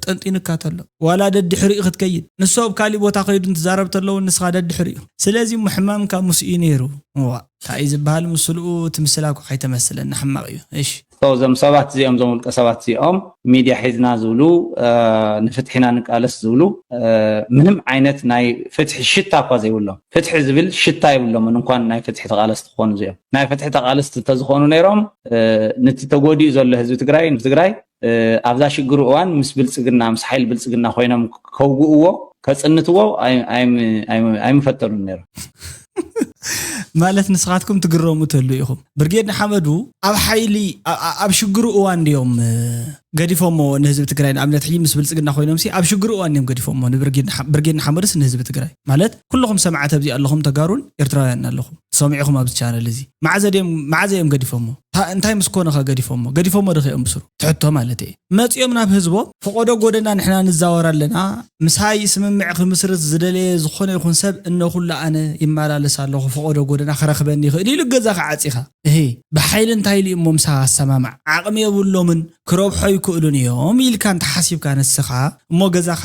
ጠንጢንካ ተሎ ዋላ ደድሕሪኡ ክትከይድ ንሱ ኣብ ካሊእ ቦታ ከይዱ እንትዛረብ ተለዎ ንስኻ ደድሕሪኡ። ስለዚ እሞ ሕማምካ ምስኡ እዩ ነይሩ። እዋ። እንታይ እዩ ዝበሃል ምስልኡ? እቲ ምስላ እኮ ከይተመስለና ሕማቕ እዩ። እሺ። እቶም እዞም ሰባት እዚኦም፣ እዞም ውልቀ ሰባት እዚኦም ሚድያ ሒዝና ዝብሉ፣ እ፣ ንፍትሒ ኢና ንቃለስ ዝብሉ፣ እ፣ ምንም ዓይነት ናይ ፍትሒ ሽታ እኳ ዘይብሎም፣ ፍትሒ ዝብል ሽታ የብሎምን። እንኳን ናይ ፍትሒ ተቃለስቲ ክኾኑ እዚኦም። ናይ ፍትሒ ተቃለስቲ እንተዝኾኑ ነይሮም፣ እ፣ ነቲ ተጎዲኡ ዘሎ ህዝቢ ትግራይ፣ ንትግራይ፣ እ፣ ኣብዛ ሽግሩ እዋን ምስ ብልጽግና፣ ምስ ሓይሊ ብልጽግና ኮይኖም ከውግእዎ፣ ከጽንትዎ ኣይ-፣ ኣይም-፣ ኣይም-፣ ኣይምፈተኑን ነይሮም። ማለት ንስኻትኩም ትግረሙ ትህሉ ኢኹም። ብርጌድ ንሓመዱ ኣብ ሓይሊ፣ ኣ-፣ ኣ-፣ ኣብ ሽግሩ እዋን ድዮም፣ እ፣ ገዲፎሞ ንህዝቢ ትግራይ? ንኣብነት ሕጂ ምስ ብልጽግና ኮይኖም ሲ ኣብ ሽግሩ እዋን ድዮም ገዲፎሞ ንብርጌድ ንሓ-፣ ብርጌድ ንሓመዱስ ንህዝቢ ትግራይ? ማለት ኩልኹም ሰማዕቲ ኣብዚ ኣለኹም ተጋሩን ኤርትራውያን ኣለኹም። ሰሚዕኹም ኣብዚ ቻነል እዚ። መዓዘ ድዮም፣ መዓዘ እዮም ገዲፎሞ? ታ-፣ እንታይ ምስ ኮነ ኸ ገዲፎሞ? ገዲፎሞ ዶ ኸዮም ብስሩ? ትሕቶ ማለት እየ። መጺኦም ናብ ህዝቦም፣ ፈቐዶ ጎደና ንሕና ንዛወር ኣለና፣ ምሳይ ስምምዕ ክምስርት ዝደለየ ዝኾነ ይኹን ሰብ እነ ኩሉ ኣነ ይመላለስ ኣለኹ፣ ፈቐዶ ጎደና ክረኽበኒ ይኽእል ኢሉ ገዛ ክዓጺኻ። እሂ፣ ብሓይሊ እንታይ ኢሉ እሞ ምሳኻ ኣሰማማዕ? ዓቕሚ የብሎምን፣ ክረብሖ ኣይክእሉን እዮም ኢልካ እንተሓሲብካ ንስኻ፣ እሞ ገዛኻ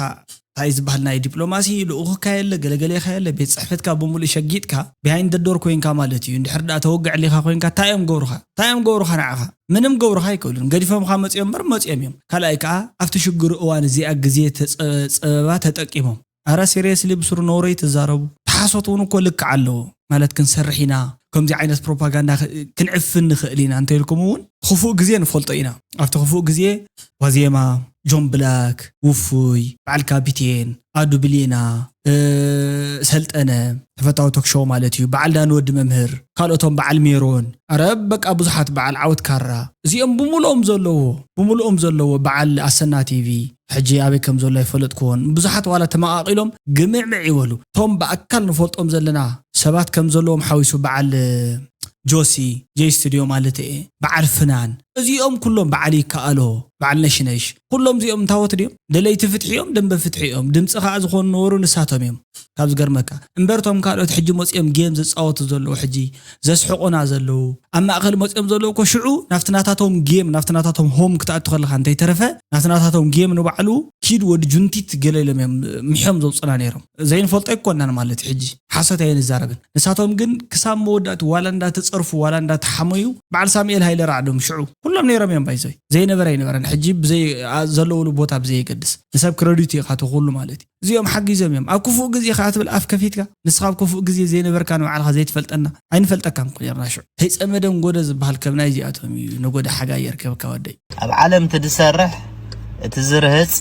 እንታይ ዝበሃል ናይ ዲፕሎማሲ ልኡኽካ የለ፣ ገለገሌኻ የለ፣ ቤት ጽሕፈትካ ብምሉእ ሸጊጥካ፣ ቢሃይንድ ዶር ኮይንካ ማለት እዩ። እንድሕር ደኣ ተወግዕ ሊኻ ኮይንካ፣ እንታይ እዮም ገብሩኻ? እንታይ እዮም ገብሩኻ ንዓኻ? ምንም ገብሩኻ ኣይክእሉን። ገዲፎምኻ መጺኦም እምበር መጺኦም እዮም። ካልኣይ ከኣ ኣብቲ ሽግሩ እዋን እዚኣ ግዜ ተጸ-፣ ጸበባ ተጠቂሞም። ኣረ ሲሪየስሊ ብስሩ ነውረይ ትዛረቡ። ተሓሶት እውን እኮ ልክዕ ኣለዎ። ማለት ክንሰርሕ ኢና፣ ከምዚ ዓይነት ፕሮፓጋንዳ ክ-፣ ክንዕፍን ንኽእል ኢና እንተኢልኩም እውን ክፉእ ግዜ ንፈልጦ ኢና። ኣብቲ ክፉእ ግዜ ዋዜማ፣ ጆን ብላክ፣ ውፉይ፣ በዓል ካፒቴን፣ ኣዱ ብሌና፣ እ፣ ሰልጠነ፣ ተፈታዊ ቶክ ሾው ማለት እዩ፣ በዓል ዳኒ ወዲ መምህር፣ ካልኦቶም በዓል ሜሮን፣ ኣረ በቃ ብዙሓት በዓል ዓወት ካራ፣ እዚኦም ብምልኦም ዘለዎ፣ ብምልኦም ዘለዎ በዓል ኣሰና ቲቪ፣ ሕጂ ኣበይ ከም ዘሎ ኣይፈለጥኩዎን። ብዙሓት ዋላ ተመቓቒሎም ግምዕምዕ ይበሉ። እቶም ብኣካል ንፈልጦም ዘለና ሰባት ከም ዘለዎም ሓዊሱ በዓል ጆሲ፣ ጄ ስቱድዮ ማለት እየ፣ በዓል ፍናን፣ እዚኦም ኩሎም በዓል ይከኣሎ፣ በዓል ነሽነሽ፣ ኩሎም እዚኦም እንታወት ድዮም? ደለይቲ ፍትሒ እዮም፣ ደንበ ፍትሒ እዮም። ድምፂ ከዓ ዝኾኑ ነበሩ ንሳቶም እዮም። ካብ ዝገርመካ እምበር እቶም ካልኦት ሕጂ መፂኦም ጌም ዝፃወቱ ዘለዉ፣ ሕጂ ዘስሕቑና ዘለዉ፣ ኣብ ማእኸል መፂኦም ዘለዉ እኮ ሽዑ ናብቲ ናታቶም ጌም፣ ናብቲ ናታቶም ሆም ክትኣቱ ከለኻ እንተይተረፈ ናብቲ ናታቶም ጌም ንባዕሉ ኪድ ወዲ ጁንቲት ገለ ኢሎም እዮም ምሕዮም ዘውፅና ነይሮም። ዘይንፈልጦ ኣይኮናን ማለት እዩ። ሕጂ ሓሶት ኣይንዛረብን። ንሳቶም ግን ክሳብ መወዳእቲ ዋላ እንዳተፀርፉ ዋላ እንዳተሓመዩ በዓል ሳሙኤል ሃይለ ራዕዶም ሽዑ ኩሎም ነይሮም እዮም። ባይዞይ ዘይነበረ ኣይነበረን። ሕጂ ብዘይ ኣ-፣ ዘለውሉ ቦታ ብዘየገድስ ንሰብ ክረዲት እዩ ካቶ ኩሉ ማለት እዩ። እዚኦም ሓጊዞም እዮም። ኣብ ክፉእ ግዜ ከዓ ትብል ኣፍ ከፊትካ ንስኻ ኣብ ክፉእ ግዜ ዘይነበርካ ንባዕልኻ ዘይትፈልጠና ኣይንፈልጠካን እኮ ነርና። ሽዑ ተይፀመደም ጎደ ዝበሃል ከም ናይ እዚኣቶም እዩ። ነጎደ ሓጋይ የርከብካ ወደይ። ኣብ ዓለም እቲ ዝሰርሕ፣ እቲ ዝርህፅ፣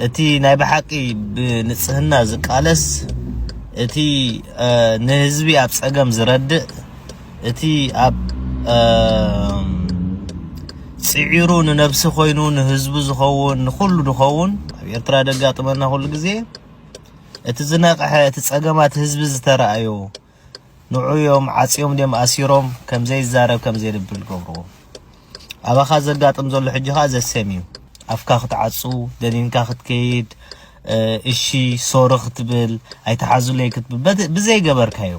እቲ ናይ ብሓቂ ብንጽህና ዝቃለስ፣ እቲ፣ እ፣ ንህዝቢ ኣብ ጸገም ዝረድእ፣ እቲ ኣብ፣ እ፣ ጽዒሩ ንነብሲ ኮይኑ ንህዝቡ ዝኸውን፣ ንኹሉ ዝኸውን፣ ኣብ ኤርትራ ደጋጥመና ኩሉ ግዜ፣ እቲ ዝነቕሐ፣ እቲ ጸገማት ህዝቢ ዝተረኣዮ፣ ንዑ እዮም ዓጽዮም ድዮም ኣሲሮም ከም ዘይዛረብ ከም ዘይንብል ገብርዎ። ኣባኻ ዘጋጥም ዘሎ ሕጂ ኸኣ ዘሰም እዩ። ኣፍካ ክትዓጹ፣ ደኒንካ ክትከይድ፣ እ፣ እሺ ሶሪ ክትብል፣ ኣይትሓዙለይ ክትብል በዚ- ብዘይገበርካዮ፣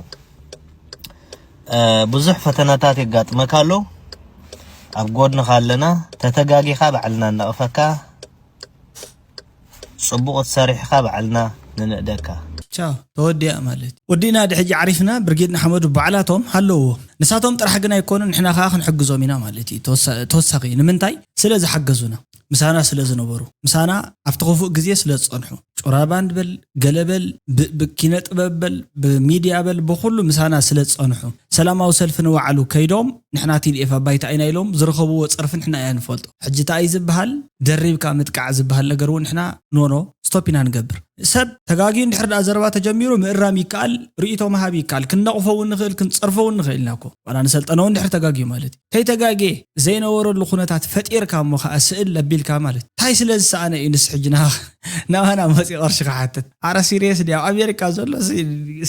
እ፣ ብዙሕ ፈተናታት የጋጥመካ ኣሎ። ኣብ ጎድንኻ ኣለና። ተተጋጊኻ ባዕልና ንነቕፈካ። ጽቡቕ ትሰርሕኻ ባዕልና ንንእደካ። ቻው ተወዲኣ ማለት እዩ። ወዲና ድሕጂ ዓሪፍና ብርጌድ ንሓመዱ ባዕላቶም ሃለዎ። ንሳቶም ጥራሕ ግን ኣይኮኑን፣ ንሕና ከዓ ክንሕግዞም ኢና ማለት እዩ። ተወሳ- ተወሳኺ እዩ። ንምንታይ? ስለ ዝሓገዙና፣ ምሳና ስለ ዝነበሩ፣ ምሳና ኣብቲ ክፉእ ግዜ ስለ ዝጸንሑ፣ ጩራ ባንድ በል፣ ገለ በል፣ ብ- ብኪነ ጥበብ በል፣ ብሚድያ በል፣ ብኩሉ ምሳና ስለ ዝጸንሑ፣ ሰላማዊ ሰልፊ ንባዕሉ ከይዶም ንሕና ቲዲኤፍ ኣብ ባይታ ኢና ኢሎም ዝረኸብዎ ጸርፊ ንሕና ኢና ንፈልጦ። ሕጂ እንታይ እዩ ዝበሃል? ደሪብካ ምጥቃዕ ዝበሃል ነገር እውን ንሕና ኖኖ ስቶፕ ኢና ንገብር። ሰብ ተጋግዩ እንድሕር ደኣ ዘረባ ተጀሚሩ ምእራም ይከኣል፣ ርእይቶ ምሃብ ይከኣል፣ ክንነቕፎ እውን ንኽእል ክንጸርፎ እውን ንኽእል ኢና እኮ። ዋላ ንሰልጠነ እውን እንድሕር ተጋግዩ ማለት እዩ። ከይተጋግየ ዘይነበረሉ ኩነታት ፈጢርካ እሞ ከዓ ስእል ለቢልካ ማለት እንታይ ስለ ዝሰኣነ እዩ ንስ ሕጂ ና ናባና መፂ ቅርሺ ክሓትት ኣረ ሲሪየስ ድያ ኣብ ኣሜሪካ ዘሎ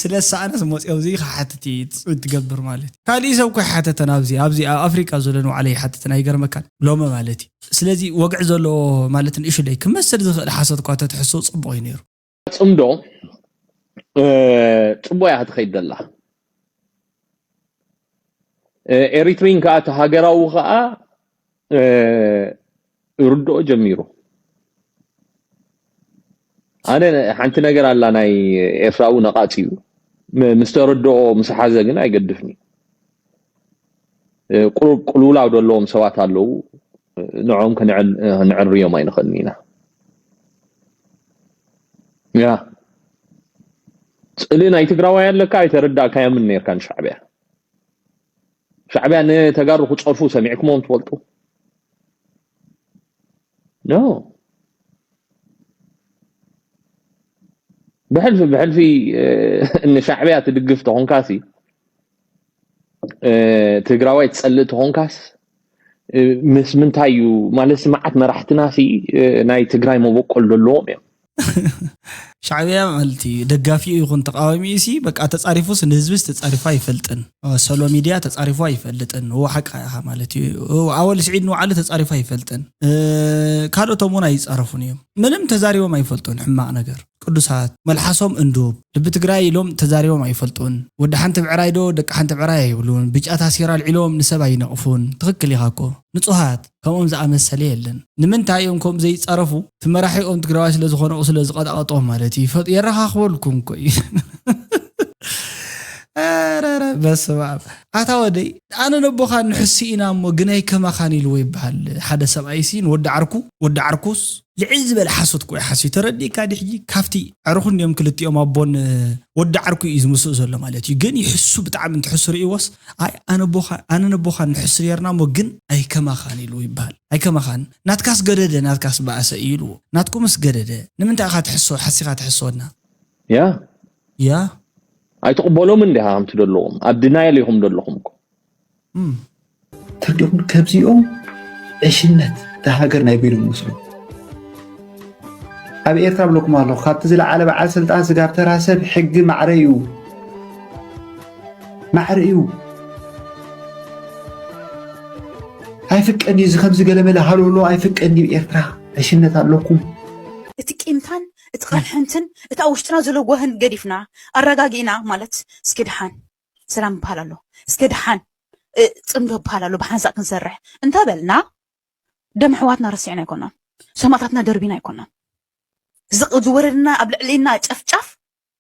ስለ ዝሰኣነስ መፂኦም እዚ ክሓትት እዩ ትገብር ማለት እዩ። ካሊእ ሰብ እኮ ይሓተተን ኣብዚ ኣብዚ ኣብ ኣፍሪቃ ዘሎ ንባዕለ ይሓተተን ኣይገርመካን ሎሚ ማለት እዩ። ስለዚ ወግዒ ዘለዎ ማለት ንእሽለይ ክመስል ዝኽእል ሓሶት እኳ ተትሕስው ፅቡቕ እዩ ነይሩ። ፅምዶ ፅቡቅ እያ ክትኸይድ ዘላ። ኤሪትሪን ከዓ እቲ ሃገራዊ ከዓ ርድኦ ጀሚሩ። ኣነ ሓንቲ ነገር ኣላ ናይ ኤርትራዊ ነቃፂ እዩ ምስ ተረድኦ ምስ ሓዘ ግን ኣይገድፍን እዩ። ቁሩብ ቅልውላው ዘለዎም ሰባት ኣለዉ። ንዕኦም ከነዕርዮም ኣይንኽእልን ኢና። ያ ፅልኢ ናይ ትግራዋይ ኣለካ ኣይተረዳእካዮምን ነርካ ንሻዕብያ። ሻዕብያ ንተጋሩ ክፀርፉ ሰሚዕኩሞም ትፈልጡ? ኖ። ብሕልፊ ብሕልፊ ንሻዕብያ ትድግፍ ተኾንካሲ ትግራዋይ ትፀልእ ተኾንካስ ምስ ምንታይ እዩ ማለት መዓት መራሕትና ሲ ናይ ትግራይ መበቆል ዘለዎም እዮም። ሻዕብያ ማለት እዩ ደጋፊኡ ይኹን ተቃዋሚኡ ሲ በቃ ተጻሪፉስ ንህዝብስ ተጻሪፉ ኣይፈልጥን። ሰሎ ሚድያ ተጻሪፉ ኣይፈልጥን። እዎ ሓቃ ኢኻ ማለት እዩ። ኣወል ስዒድ ንባዕሉ ተጻሪፉ ኣይፈልጥን። ካልኦቶም እውን ኣይጻረፉን እዮም። ምንም ተዛሪቦም ኣይፈልጡን ሕማቕ ነገር። ቅዱሳት መልሓሶም እንዱብ ልቢ ትግራይ ኢሎም ተዛሪቦም ኣይፈልጡን። ወዲ ሓንቲ ብዕራይ ዶ ደቂ ሓንቲ ብዕራይ ኣይብሉን። ብጫ ታሴራ ኣልዒሎም ንሰብ ኣይነቕፉን። ትኽክል ኢኻ እኮ። ንጹሃት ከምኦም ዝኣመሰለ የለን። ንምንታይ እዮም ከምኡ ዘይጻረፉ? እቲ መራሒኦም ትግራዋይ ስለ ዝኾነ ስለ ዝቐጣቐጦም ማለት እዩ። ፈጥ የረኻኽበልኩም እኮ እዩ። ኧረ፣ ኧረ፣ በስመ ኣብ። ኣታ ወደይ ኣነ ነቦኻ ንሕሱ ኢና እሞ ግን ኣይከማኻን ኢልዎ ይበሃል። ሓደ ሰብኣይ ሲ ንወዲ ዓርኩ ወዲ ዓርኩስ ልዕል ዝበለ ሓሶት እኮ እዩ ሓስዩ። ተረዲእካ ድሕጂ ካብቲ ኣዕሩኹ እንዲኦም ክልቲኦም ኣቦን ወዲ ዓርኩ እዩ ዝምስእ ዘሎ ማለት እዩ። ግን ይሕሱ ብጣዕሚ እንትሕሱ ርእይዎስ ኣይ ኣነ ኣቦኻ ኣነ ነቦኻ ንሕሱ ነርና እሞ ግን ኣይከማኻን ኢልዎ ይበሃል። ኣይከማኻን ናትካስ ገደደ ናትካስ በኣሰ እዩ ኢልዎ። ናትኩምስ ገደደ ንምንታይ ኢኻ ትሕሶ ሓሲኻ ትሕሶና? ያ ያ ኣይትቕበሎም እንዲኻ ከምቲ ዘለዎም ኣብ ድናየል ኢኹም ዘለኹም እኮ። እም። ተርዲኹም ከብዚኦም ዕሽነት እታ ሃገር ናይ በይኖም መስሉ ኣብ ኤርትራ ብለኩም ኣለኹ ካብቲ ዝለዓለ በዓል ስልጣን ስጋብ ተራ ሰብ ሕጊ ማዕረ እዩ ማዕረ እዩ ኣይፍቀን እዩ እዚ ከምዚ ገለመለ ሃለሎ ኣይፍቀን እዩ ኤርትራ ዕሽነት ኣለኩም እቲ ቂምታን እቲ ቐንሕንትን እቲ ኣብ ውሽጥና ዘሎ ጓህን ገዲፍና ኣረጋጊእና ማለት እስኪ ድሓን ሰላም ይበሃል ኣሎ እስኪ ድሓን እ፣ ፅምዶ ይበሃል ኣሎ ብሓንሳእ ክንሰርሕ እንተበልና ደም ኣሕዋትና ረሲዕና ኣይኮናን ሰማእታትና ደርቢና ኣይኮናን ዝቕ- ዝወረድና ኣብ ልዕሊና ጨፍጫፍ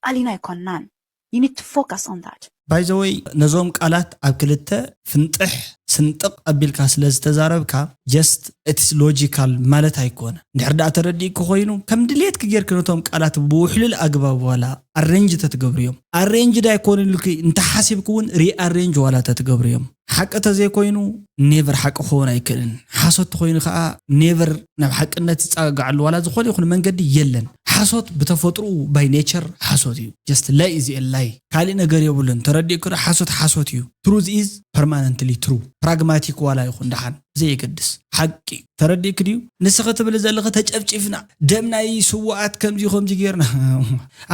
ኣሊና ኣይኮናን you need to focus on that ባይዘወይ ነዞም ቃላት ኣብ ክልተ ፍንጥሕ ስንጥቕ ኣቢልካ ስለ ዝተዛረብካ just it's logical ማለት ኣይኮነ እንድሕር ደኣ ተረዲእኩ ኮይኑ ከም ድልየትኪ ጌርኪ ነቶም ቃላት ብውሕሉል ኣግባብ ዋላ ኣሬንጅ ተትገብርዮም ኣሬንጅ ዳይኮን ኢልኪ እንተሓሲብኪ እውን ሪኣሬንጅ ዋላ ተትገብርዮም ሓቂ ተዘይኮይኑ ኔቨር ሓቂ ክኸውን ኣይክእልን ሓሶት ተኮይኑ ከዓ ኔቨር ናብ ሓቅነት ዝፀጋጋዓሉ ዋላ ዝኾነ ይኹን መንገዲ የለን ሓሶት ብተፈጥሩ by nature ሓሶት እዩ just lie is a lie ካሊእ ነገር የብሉን ተረዲእኩ ዶ ሓሶት ሓሶት እዩ truth is permanently true pragmatic ዋላ ይኹን ደሓን ዘየገድስ ሓቂ ተረዲእክ ድዩ? ንስኺ ትብል ዘለኺ ተጨፍጪፍና፣ ደም ናይ ስውኣት ከምዚ ከምዚ ጌርና።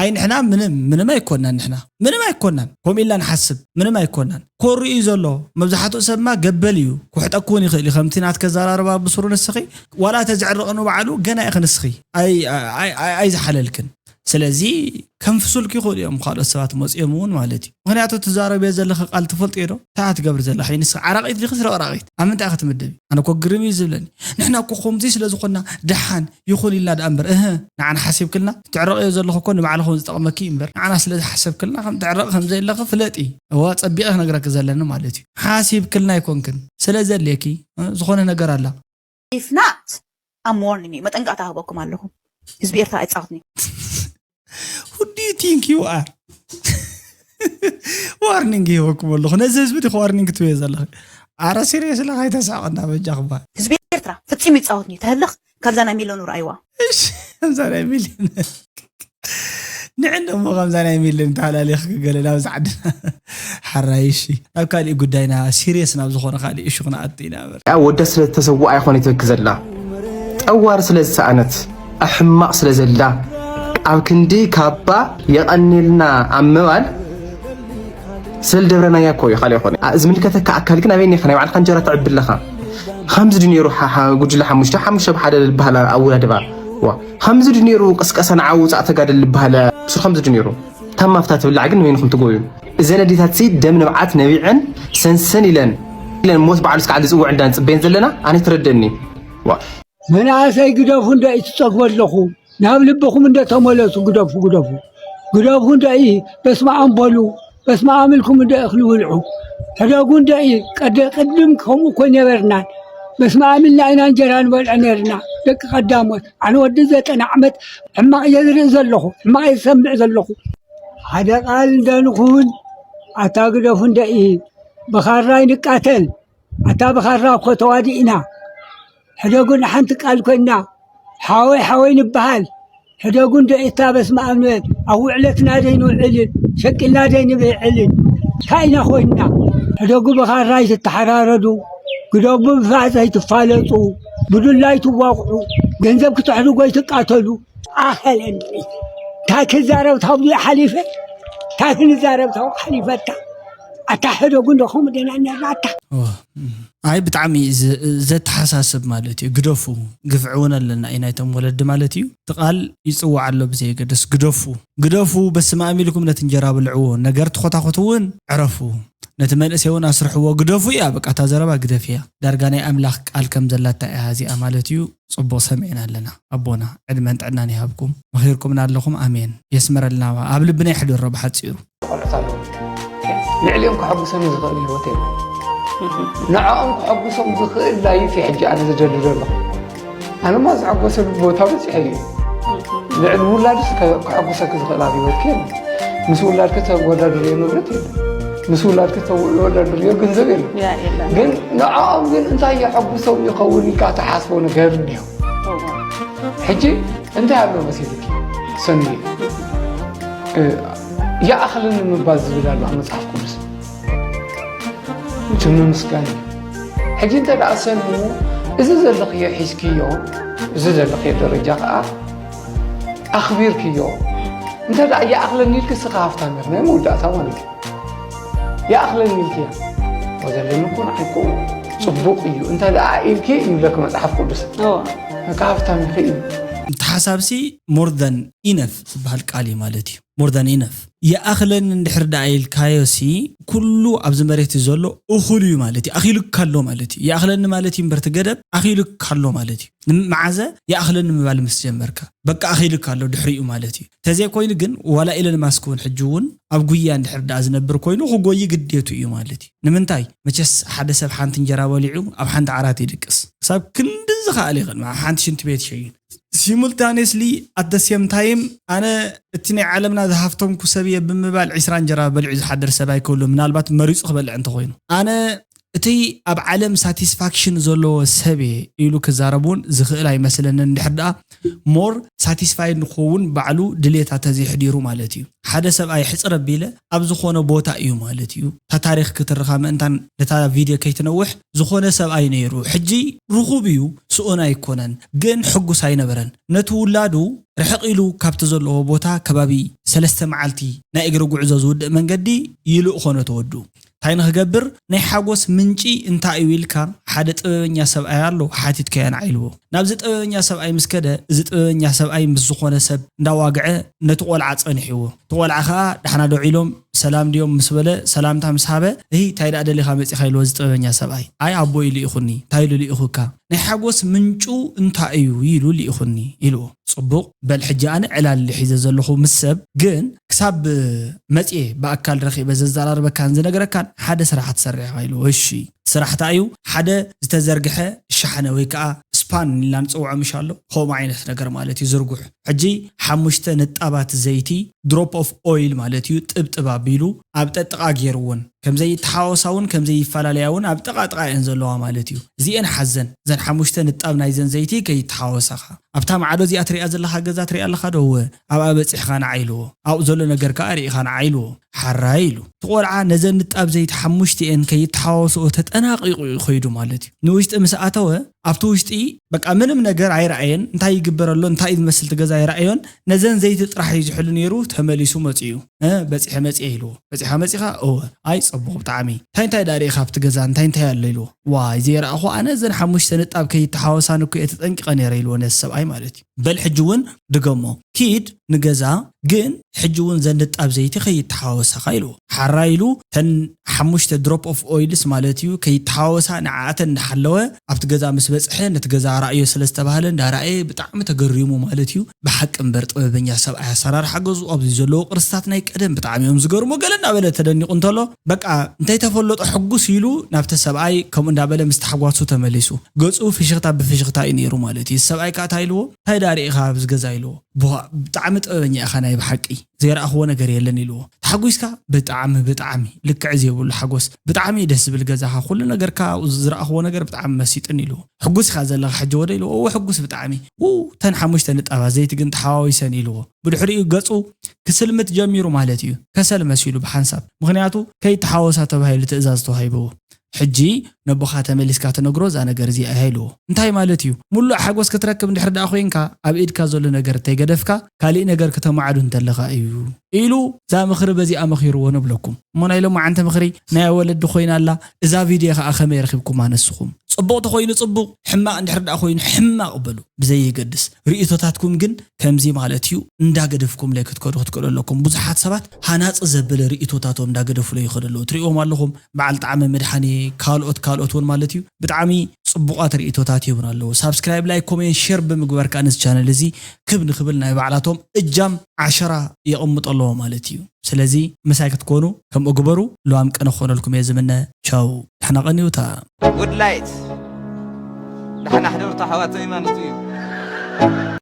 ኣይ ንሕና ምንም ምንም ኣይኮናን፣ ንሕና ምንም ኣይኮናን። ከምኡ ኢልና ንሓስብ ምንም ኣይኮናን። ኮሩ እዩ ዘሎ። መብዛሕትኡ ሰብማ ገበል እዩ፣ ክውሕጠኩ እውን ይኽእል እዩ። ከምቲ ናትከ ኣዘራርባ ብስሩ ንስኺ ዋላ ተዘዕርቕኑ ባዕሉ ገና ኢኺ ንስኺ ኣይ- ኣይ- ኣይ- ኣይዝሓለልክን። ስለዚ ከንፍሱልኪ ይኽእሉ እዮም ካልኦት ሰባት መፂኦም እውን ማለት እዩ። ምክንያቱ ትዛረብዮ ዘለኺ ቃል ትፈልጥዮ ዶ? እንታይ እያ ትገብር ዘላ? ሕጂ ንስኺ ዓራቒት ዲኺ ስረቕራቒት? ኣብ ምንታይ ኢኺ ትምደቢ? ኣነ እኮ ግርም እዩ ዝብለኒ። ንሕና እኮ ከምዚ ስለ ዝኾንና ደሓን ይኹን ኢልና ደኣ እምበር፣ እህ፣ ንዓና ሓሲብክልና? ትዕረቕዮ ዘለኺ እኮ ንባዕልኺ እውን ዝጠቕመኪ እዩ እምበር፣ ንዓና ስለ ዝሓሰብክልና ከም ትዕረቕ ከም ዘየለኺ ፍለጢ። እዋ፣ ጸቢቐ ክነግረኪ ዘለኒ ማለት እዩ። ሓሲብክልና ኣይኮንክን። ስለ ዘድልየኪ፣ እ፣ ዝኾነ ነገር ኣላ። If not, I'm warning you. መጠንቀቕታ ህበኩም ኣለኹ። ህዝቢ ኤርትራ ኣይጻወትኒ። Who do you think you are? ዋርኒንግ ይህበኩም ኣለኹ። ነዚ ህዝቢ ዲኹ ዋርኒንግ ትበዮ ዘለኺ? ኣረ ሲሪየስ ኢለ ከይተሳቕና በጃኹም። ህዝቢ ኤርትራ ፍጺም ይጻወትኒ። ተህልኽ ካብዛ ናይ ሚሊዮን ርኣይዋ። እሺ፣ ከምዛ ናይ ሚሊዮን። ንዕን ደሞ ከምዛ ናይ ሚሊዮን ተሃላሊኽ ክገለ ናብ ዓድና። ሓራይ እሺ። ናብ ካሊእ ጉዳይና ሲሪየስ ናብ ዝኾነ ካሊእ እሹ ክነኣቱ ኢና። እምበር። ያ ወዳ ስለ ዝተሰውኣ ኣይኾነ ትበኪ ዘላ። ጠዋር ስለ ዝሰኣነት፣ ኣሕማቕ ስለ ዘላ፣ ኣብ ክንዲ ካባ የቐንየልና ኣብ ምባል ስለ ዝደብረናያ እኮ እዩ፣ ካልእ ኣይኮነ። ኣ- ዝምልከተካ ኣካል ግን ኣበይ እኒኻ ናይ ባዕልኻ እንጀራ ተዕቢ ኣለኻ። ከምዚ ድዩ ነይሩ ሓ- ሓ- ጉጅለ ሓሙሽተ፣ ሓሙሽተ ብሓደ ዝበሃል ኣወዳድባ። ዋ፣ ከምዚ ድዩ ነይሩ ቅስቀሳ ንዓው ውፃእ ተጋደል ዝበሃል። ብስሩ ከምዚ ድዩ ነይሩ። ታማ ፍታ ትብላዕ ግን ንበይንኹም ትጎዩ። እዘን ኣዴታት ሲ ደም ንብዓት ነቢዐን ሰንሰን ኢለን ኢለን ሞት ባዕሉ እስካዕ ዝፅውዕ እንዳ ንፅበየን ዘለና ኣነ ትረደኒ። ዋ። መናእሰይ ግደፉ እንዶ እዩ ትፀግቡ ኣለኹ። ናብ ልብኹም እንዶ ተመለሱ ግደፉ ግደፉ። ግደፉ እንዶ እዩ በስመ ኣም በሉ። በስመ ኣም ኢልኩም እንዶ እኽሊ ብልዑ። ሕደጉ እንዶ እዩ ቀደ ቅድም ከምኡ እኮ ነበርናን። በስመ ኣም ኢልና ኢና እንጀራ ንበልዖ ነርና ደቂ ቀዳሞት። ኣነ ወዲ ዘጠና ዓመት ሕማቕ እየ ዝርኢ ዘለኹ። ሕማቕ እየ ዝሰምዕ ዘለኹ። ሓደ ቃል እንደንኹን ኣታ ግደፉ እንደኢ ብኻራ ይንቃተል ኣታ ብኻራ እኮ ተዋዲእና ሕደጉ ንሓንቲ ቃል ኮይና ሓወይ ሓወይ ንበሃል ሕደጉ እንዶ እታ በስመ ኣብ ንበል ኣብ ውዕለትና ደይ ንውዕልን ሸቂልና ደይ ንብዕልን እንታይ ኢና ኮይንና ሕደጉ ብኻራ ይትተሓራረዱ ግደቡ ብፋዘ ይትፋለጡ ብዱላ ይትዋቕዑ ገንዘብ ክትሕድጎ ይትቃተሉ ኣኸለኒ እንታይ ክዛረብ ታብኡ ሓሊፈ እንታይ ክንዛረብ ታብኡ ሓሊፈታ ኣታ ሕደጉ እንዶ ከምኡ ደና ነርና ኣታ ኣይ ብጣዕሚ ዘተሓሳስብ ማለት እዩ። ግደፉ ግፍዒ እውን ኣለና እዩ ናይቶም ወለዲ ማለት እዩ። እቲ ቃል ይፅዋዕ ኣሎ ብዘየገደስ ግደፉ ግደፉ በስመ ኣብ ኢልኩም ነቲ እንጀራ ብልዕዎ። ነገር ትኾታኹት እውን ዕረፉ። ነቲ መንእሰይ እውን ኣስርሕዎ ግደፉ እያ በቃ እታ ዘረባ ግደፍ እያ። ዳርጋ ናይ ኣምላኽ ቃል ከም ዘላታ እያ እዚኣ ማለት እዩ። ፅቡቕ ሰሚዕና ኣለና ኣቦና ዕድመን ጥዕናን ይሃብኩም። መኺርኩምና ኣለኹም ኣሜን። የስመረልና ኣብ ልብና ይሕድሮ ብሓፂሩ። ቆልዑት ኣለዉ። ልዕሊኦም ከሐጉሰኒ ዝኽእል ህይወት የለን። ንዕኦም ከሐጉሶም ዝኽእል ላይፍ እየ ሕጂ ኣነ ዝደሊ ዘለኹ። ኣነማ ዝሐጎሰሉ ቦታ በፂሐ እዩ። ልዕሊ ውላድስ ከሐጉሰኪ ዝኽእል ኣብ ህይወትኪ የለን። ምስ ውላድኪ ተወዳድርዮ ንብረት የለን። ምስ ውላድኪ ተወዳድርዮ ገንዘብ የለን። ግን ንዕኦም ግን እንታይ የሐጉሶም ይኸውን ኢልካ ትሓስቦ ነገር እንዲሁ። ሕጂ እንታይ ኣሎ መሲልኪ ሰንየ? ይኣኽለኒ ምባል ዝብል ኣሎ ኣብ መፅሓፍ ቅዱስ። እቲ ምምስጋን እዩ። ሕጂ እንተ ደኣ ሰኑ እዚ ዘለኽዮ ሒዝክዮ፣ እዚ ዘለኽዮ ደረጃ ከኣ ኣኽቢርክዮ፣ እንተ ደኣ ይኣኽለኒ ኢልኪ እስኻ ሃፍታም ኢኺ ናይ መወዳእታ ማለት እዩ። ይኣኽለኒ ኢልክያ ወዘለኒ እኮ ንዓይ እኮ ፅቡቕ እዩ እንተ ደኣ ኢልኪ ይብለኪ መፅሓፍ ቅዱስ። በቃ ሃፍታም ኢኺ እዩ። እቲ ሓሳብሲ more than enough ዝበሃል ቃል እዩ ማለት እዩ። more than enough ይኣኽለኒ እንድሕር ደኣ ኢልካዮሲ ኩሉ ኣብዚ መሬት ዘሎ እኹል እዩ ማለት እዩ። ኣኺሉካ ኣሎ ማለት እዩ። ይኣኽለኒ ማለት እዩ እምበር እቲ ገደብ ኣኺሉካ ኣሎ ማለት እዩ። መዓዘ ይኣኽለኒ ምባል ምስ ጀመርካ በቃ ኣኺሉካ ኣሎ ድሕሪኡ ማለት እዩ። ተዘይኮይኑ ግን ዋላ ኢለን ማስክ እውን ሕጂ እውን ኣብ ጉያ እንድሕር ደኣ ዝነብር ኮይኑ ክጎይ ግዴቱ እዩ ማለት እዩ። ንምንታይ መቸስ ሓደ ሰብ ሓንቲ እንጀራ በሊዑ ኣብ ሓንቲ ዓራት ይድቅስ ክሳብ ክንዲ ዝኸኣለ ይኽእል ሓንቲ ሽንቲ ቤት ይሸይን simultaneously at the same time ኣነ እቲ ናይ ዓለምና ዝሃፍተምኩ ሰብ እየ ብምባል ዒስራ እንጀራ በሊዑ ዝሓድር ሰብ ኣይክህሉ ምናልባት መሪፁ ክበልዕ እንተኮይኑ ኣነ እቲ ኣብ ዓለም ሳቲስፋክሽን ዘለዎ ሰብ እየ ኢሉ ክዛረብ እውን ዝኽእል ኣይመስለንን። እንድሕር ደኣ ሞር ሳቲስፋይድ ንክኸውን ባዕሉ ድሌታ ተዘይሕዲሩ ማለት እዩ። ሓደ ሰብኣይ ሕፅር ኣቢለ ኣብ ዝኾነ ቦታ እዩ ማለት እዩ። እታ ታሪኽ ክትርኻ ምእንታን ነታ ቪድዮ ከይትነውሕ፣ ዝኾነ ሰብኣይ ነይሩ፣ ሕጂ ርኹብ እዩ፣ ስኡን ኣይኮነን፣ ግን ሕጉስ ኣይነበረን። ነቲ ውላዱ ርሕቕ ኢሉ ካብቲ ዘለዎ ቦታ ከባቢ ሰለስተ መዓልቲ ናይ እግሪ ጉዕዞ ዝውድእ መንገዲ ይልእኾ ነቲ ወዱ። እንታይ ንኽገብር? ናይ ሓጎስ ምንጪ እንታይ እዩ ኢልካ ሓደ ጥበበኛ ሰብኣይ ኣሎ ሓቲትካዮ ንዓ ኢልዎ። ናብዚ ጥበበኛ ሰብኣይ ምስ ከደ፣ እዚ ጥበበኛ ሰብኣይ ምስ ዝኾነ ሰብ እንዳዋግዐ ነቲ ቆልዓ ጸኒሕዎ። እቲ ቆልዓ ኸኣ ዳሕና ዶ ኢሎም ሰላም ድዮም ምስ በለ፣ ሰላምታ ምስ ሃበ፣ እሂ እንታይ ደኣ ደሊኻ መጺኻ ኢልዎ እዚ ጥበበኛ ሰብኣይ። ኣይ ኣቦይ ልኢኹኒ። እንታይ ኢሉ ልኢኹካ? ናይ ሓጎስ ምንጩ እንታይ እዩ ኢሉ ልኢኹኒ ኢልዎ። ጽቡቕ፣ በል ሕጂ ኣነ ዕላል ሒዘ ዘለኹ ምስ ሰብ፣ ግን ክሳብ መጽየ ብኣካል ረኺበ ዘዘራርበካን ዝነግረካን ሓደ ስራሕ ትሰርሕ ኢኻ ኢልዎ። እሺ፣ ስራሕ እንታይ እዩ? ሓደ ዝተዘርግሐ ሸሓነ ወይ ከዓ ስፓን ኢልና ንጽውዖ ምሽ ኣሎ፣ ከምኡ ዓይነት ነገር ማለት እዩ፣ ዝርጉሕ። ሕጂ ሓሙሽተ ንጣባት ዘይቲ፣ ድሮፕ ኦፍ ኦይል ማለት እዩ፣ ጥብጥብ ኣቢሉ ኣብ ጠጥቓ ገይርዎን ከም ዘይተሓወሳ እውን ከም ዘይፈላለያ እውን ኣብ ጥቓ ጥቓ እየን ዘለዋ ማለት እዩ። እዚኤን ሓዘን፣ እዘን ሓሙሽተ ንጣብ ናይዘን ዘይቲ ከይተሓወሳኻ። ኣብታ ማዕዶ እዚኣ ትሪኣ ዘለኻ ገዛ ትሪኣ ኣለኻ ዶ? እወ። ኣብኣ በጺሕኻ ንዓ ኢልዎ። ኣብኡ ዘሎ ነገር ከኣ ርኢኻ ንዓ ኢልዎ። ሓራይ ኢሉ። እቲ ቆልዓ ነዘን ንጣብ ዘይቲ ሓሙሽቲኤን ከይተሓወስኦ ተጠናቒቑ እዩ ከይዱ ማለት እዩ። ንውሽጢ ምስ ኣተወ፣ ኣብቲ ውሽጢ በቃ ምንም ነገር ኣይረኣየን። እንታይ ይግበር ኣሎ፣ እንታይ እዩ ዝመስል እቲ ገዛ ኣይረኣዮን። ነዘን ዘይቲ ጥራሕ እዩ ዝሕሉ ነይሩ፣ ተመሊሱ መጺኡ። እ፣ በጺሐ መጺኤ ኢልዎ። በጺኻ መጺኻ? እወ። ኣይ፣ ጸቡቕ ብጣዕሚ። እንታይ እንታይ ደኣ ርኢኻ ኣብቲ ገዛ? እንታይ እንታይ ኣሎ? ኢልዎ። ዋይ፣ ዘይረኣኹ ኣነ እዘን ሓሙሽተ ንጣብ ከይተሓወሳን እኮ እየ ተጠንቂቐ ነይረ ኢልዎ ነዚ ሰብኣይ ማለት እዩ። በል ሕጂ እውን ድገሞ። ኪድ ንገዛ፣ ግን ሕጂ እውን ዘን ንጣብ ዘይቲ ከይተሓወሳኻ ኢልዎ። ሓራይ ኢሉ፣ ተን ሓሙሽተ ድሮፕ ኦፍ ኦይልስ ማለት እዩ፣ ከይተሓወሳ ንዓኣተን እንዳሓለወ ኣብቲ ገዛ ምስ በጽሐ፣ ነቲ ገዛ ራእዮ ስለ ዝተባህለ እንዳራእየ ብጣዕሚ ተገሪሙ ማለት እዩ። ብሓቂ እምበር ጥበበኛ ሰብኣይ ኣሰራርሓ ገዝኡ፣ ኣብዚ ዘለዉ ቅርስታት ናይ ቀደም ብጣዕሚ እዮም ዝገርሙ፣ ገለ እንዳበለ ተደኒቑ እንተሎ፣ በቃ እንተይተፈለጦ ሕጉስ ኢሉ ናብቲ ሰብኣይ ከምኡ እንዳበለ ምስ ታሕጓሱ ተመሊሱ። ገጹ ፍሽኽታ ብፍሽኽታ እዩ ነይሩ ማለት እዩ። ሰብኣይ ከኣ እንታይ ኢልዎ? እንታይ ደኣ ርኢኻ ኣብዚ ገዛ? ኢልዎ። ብዋ-፣ ብጣዕሚ ጥበበኛ ኢኻ ናይ ብሓቂ፣ ዘይረኣኽዎ ነገር የለን ኢልዎ። ተሓጒስካ? ብጣዕሚ፣ ብጣዕሚ፣ ልክዕ ዘይብሉ ሓጎስ። ብጣዕሚ ደስ ዝብል ገዛኻ፣ ኩሉ ነገርካ፣ ዝረኣኽዎ ነገር ብጣዕሚ መሲጥን ኢልዎ። ሕጉስ ኢኻ ዘለኻ ሕጂ ወደ? ኢልዎ። እወ፣ ሕጉስ ብጣዕሚ። ው፣ ተን ሓሙሽተ ንጣባ ዘይቲ ግን ተሓዋዊሰን ኢልዎ። ብድሕሪኡ ገጹ ክስልምት ጀሚሩ ማለት እዩ። ከሰል መሲሉ ብሓንሳብ። ምኽንያቱ ከይተሓወሳ ተባሂሉ ትእዛዝ ተዋሂብዎ። ሕጂ ነቦኻ ተመሊስካ ትነግሮ እዛ ነገር እዚኣ እያ ኢልዎ። እንታይ ማለት እዩ? ሙሉእ ሓጎስ ክትረክብ እንድሕር ደኣ ኮይንካ፣ ኣብ ኢድካ ዘሎ ነገር እንተይገደፍካ፣ ካሊእ ነገር ክተማዕዱ እንተለኻ እዩ ኢሉ እዛ ምኽሪ በዚኣ መኺርዎ ንብለኩም። እሞ ናይ ሎማዓንቲ ምኽሪ ናይ ወለዲ ኮይና ኣላ። እዛ ቪድዮ ኸኣ ከመይ ረኺብኩማ ንስኹም? ጽቡቕ ተኾይኑ ጽቡቕ፣ ሕማቕ እንድሕር ደኣ ኮይኑ ሕማቕ በሉ። ብዘየገድስ ርእይቶታትኩም ግን ከምዚ ማለት እዩ እንዳገደፍኩምለይ ክትከዱ ክትክእሉ ኣለኩም። ብዙሓት ሰባት ሃናጺ ዘበለ ርእይቶታቶም እንዳገደፉለይ ይኸዱ ኣለዉ። ትርእይዎም ኣለኹም። በዓል ጣዕመ መድሓኔ፣ ካልኦት ካልኦት እውን ማለት እዩ። ብጣዕሚ ጽቡቓት ርእይቶታት ይህቡና ኣለዉ። ሳብስክራይብ፣ ላይክ፣ ኮሜንት፣ ሼር ብምግባር ከኣ ነዚ ቻነል እዚ ክብ ንክብል ናይ ባዕላቶም እጃም ዓሸራ የቐምጡ ኣለዉ ማለት እዩ። ስለዚ ምሳይ ክትኮኑ ከምኡ ግበሩ። ለዋም ቅነ ክኾነልኩም እየ ዝምነ። ቻው፣ ደሕና ቀንዩታ። ጉድ ላይት፣ ደሕና ሕደሩ ኣሕዋተይ ማለት እዩ።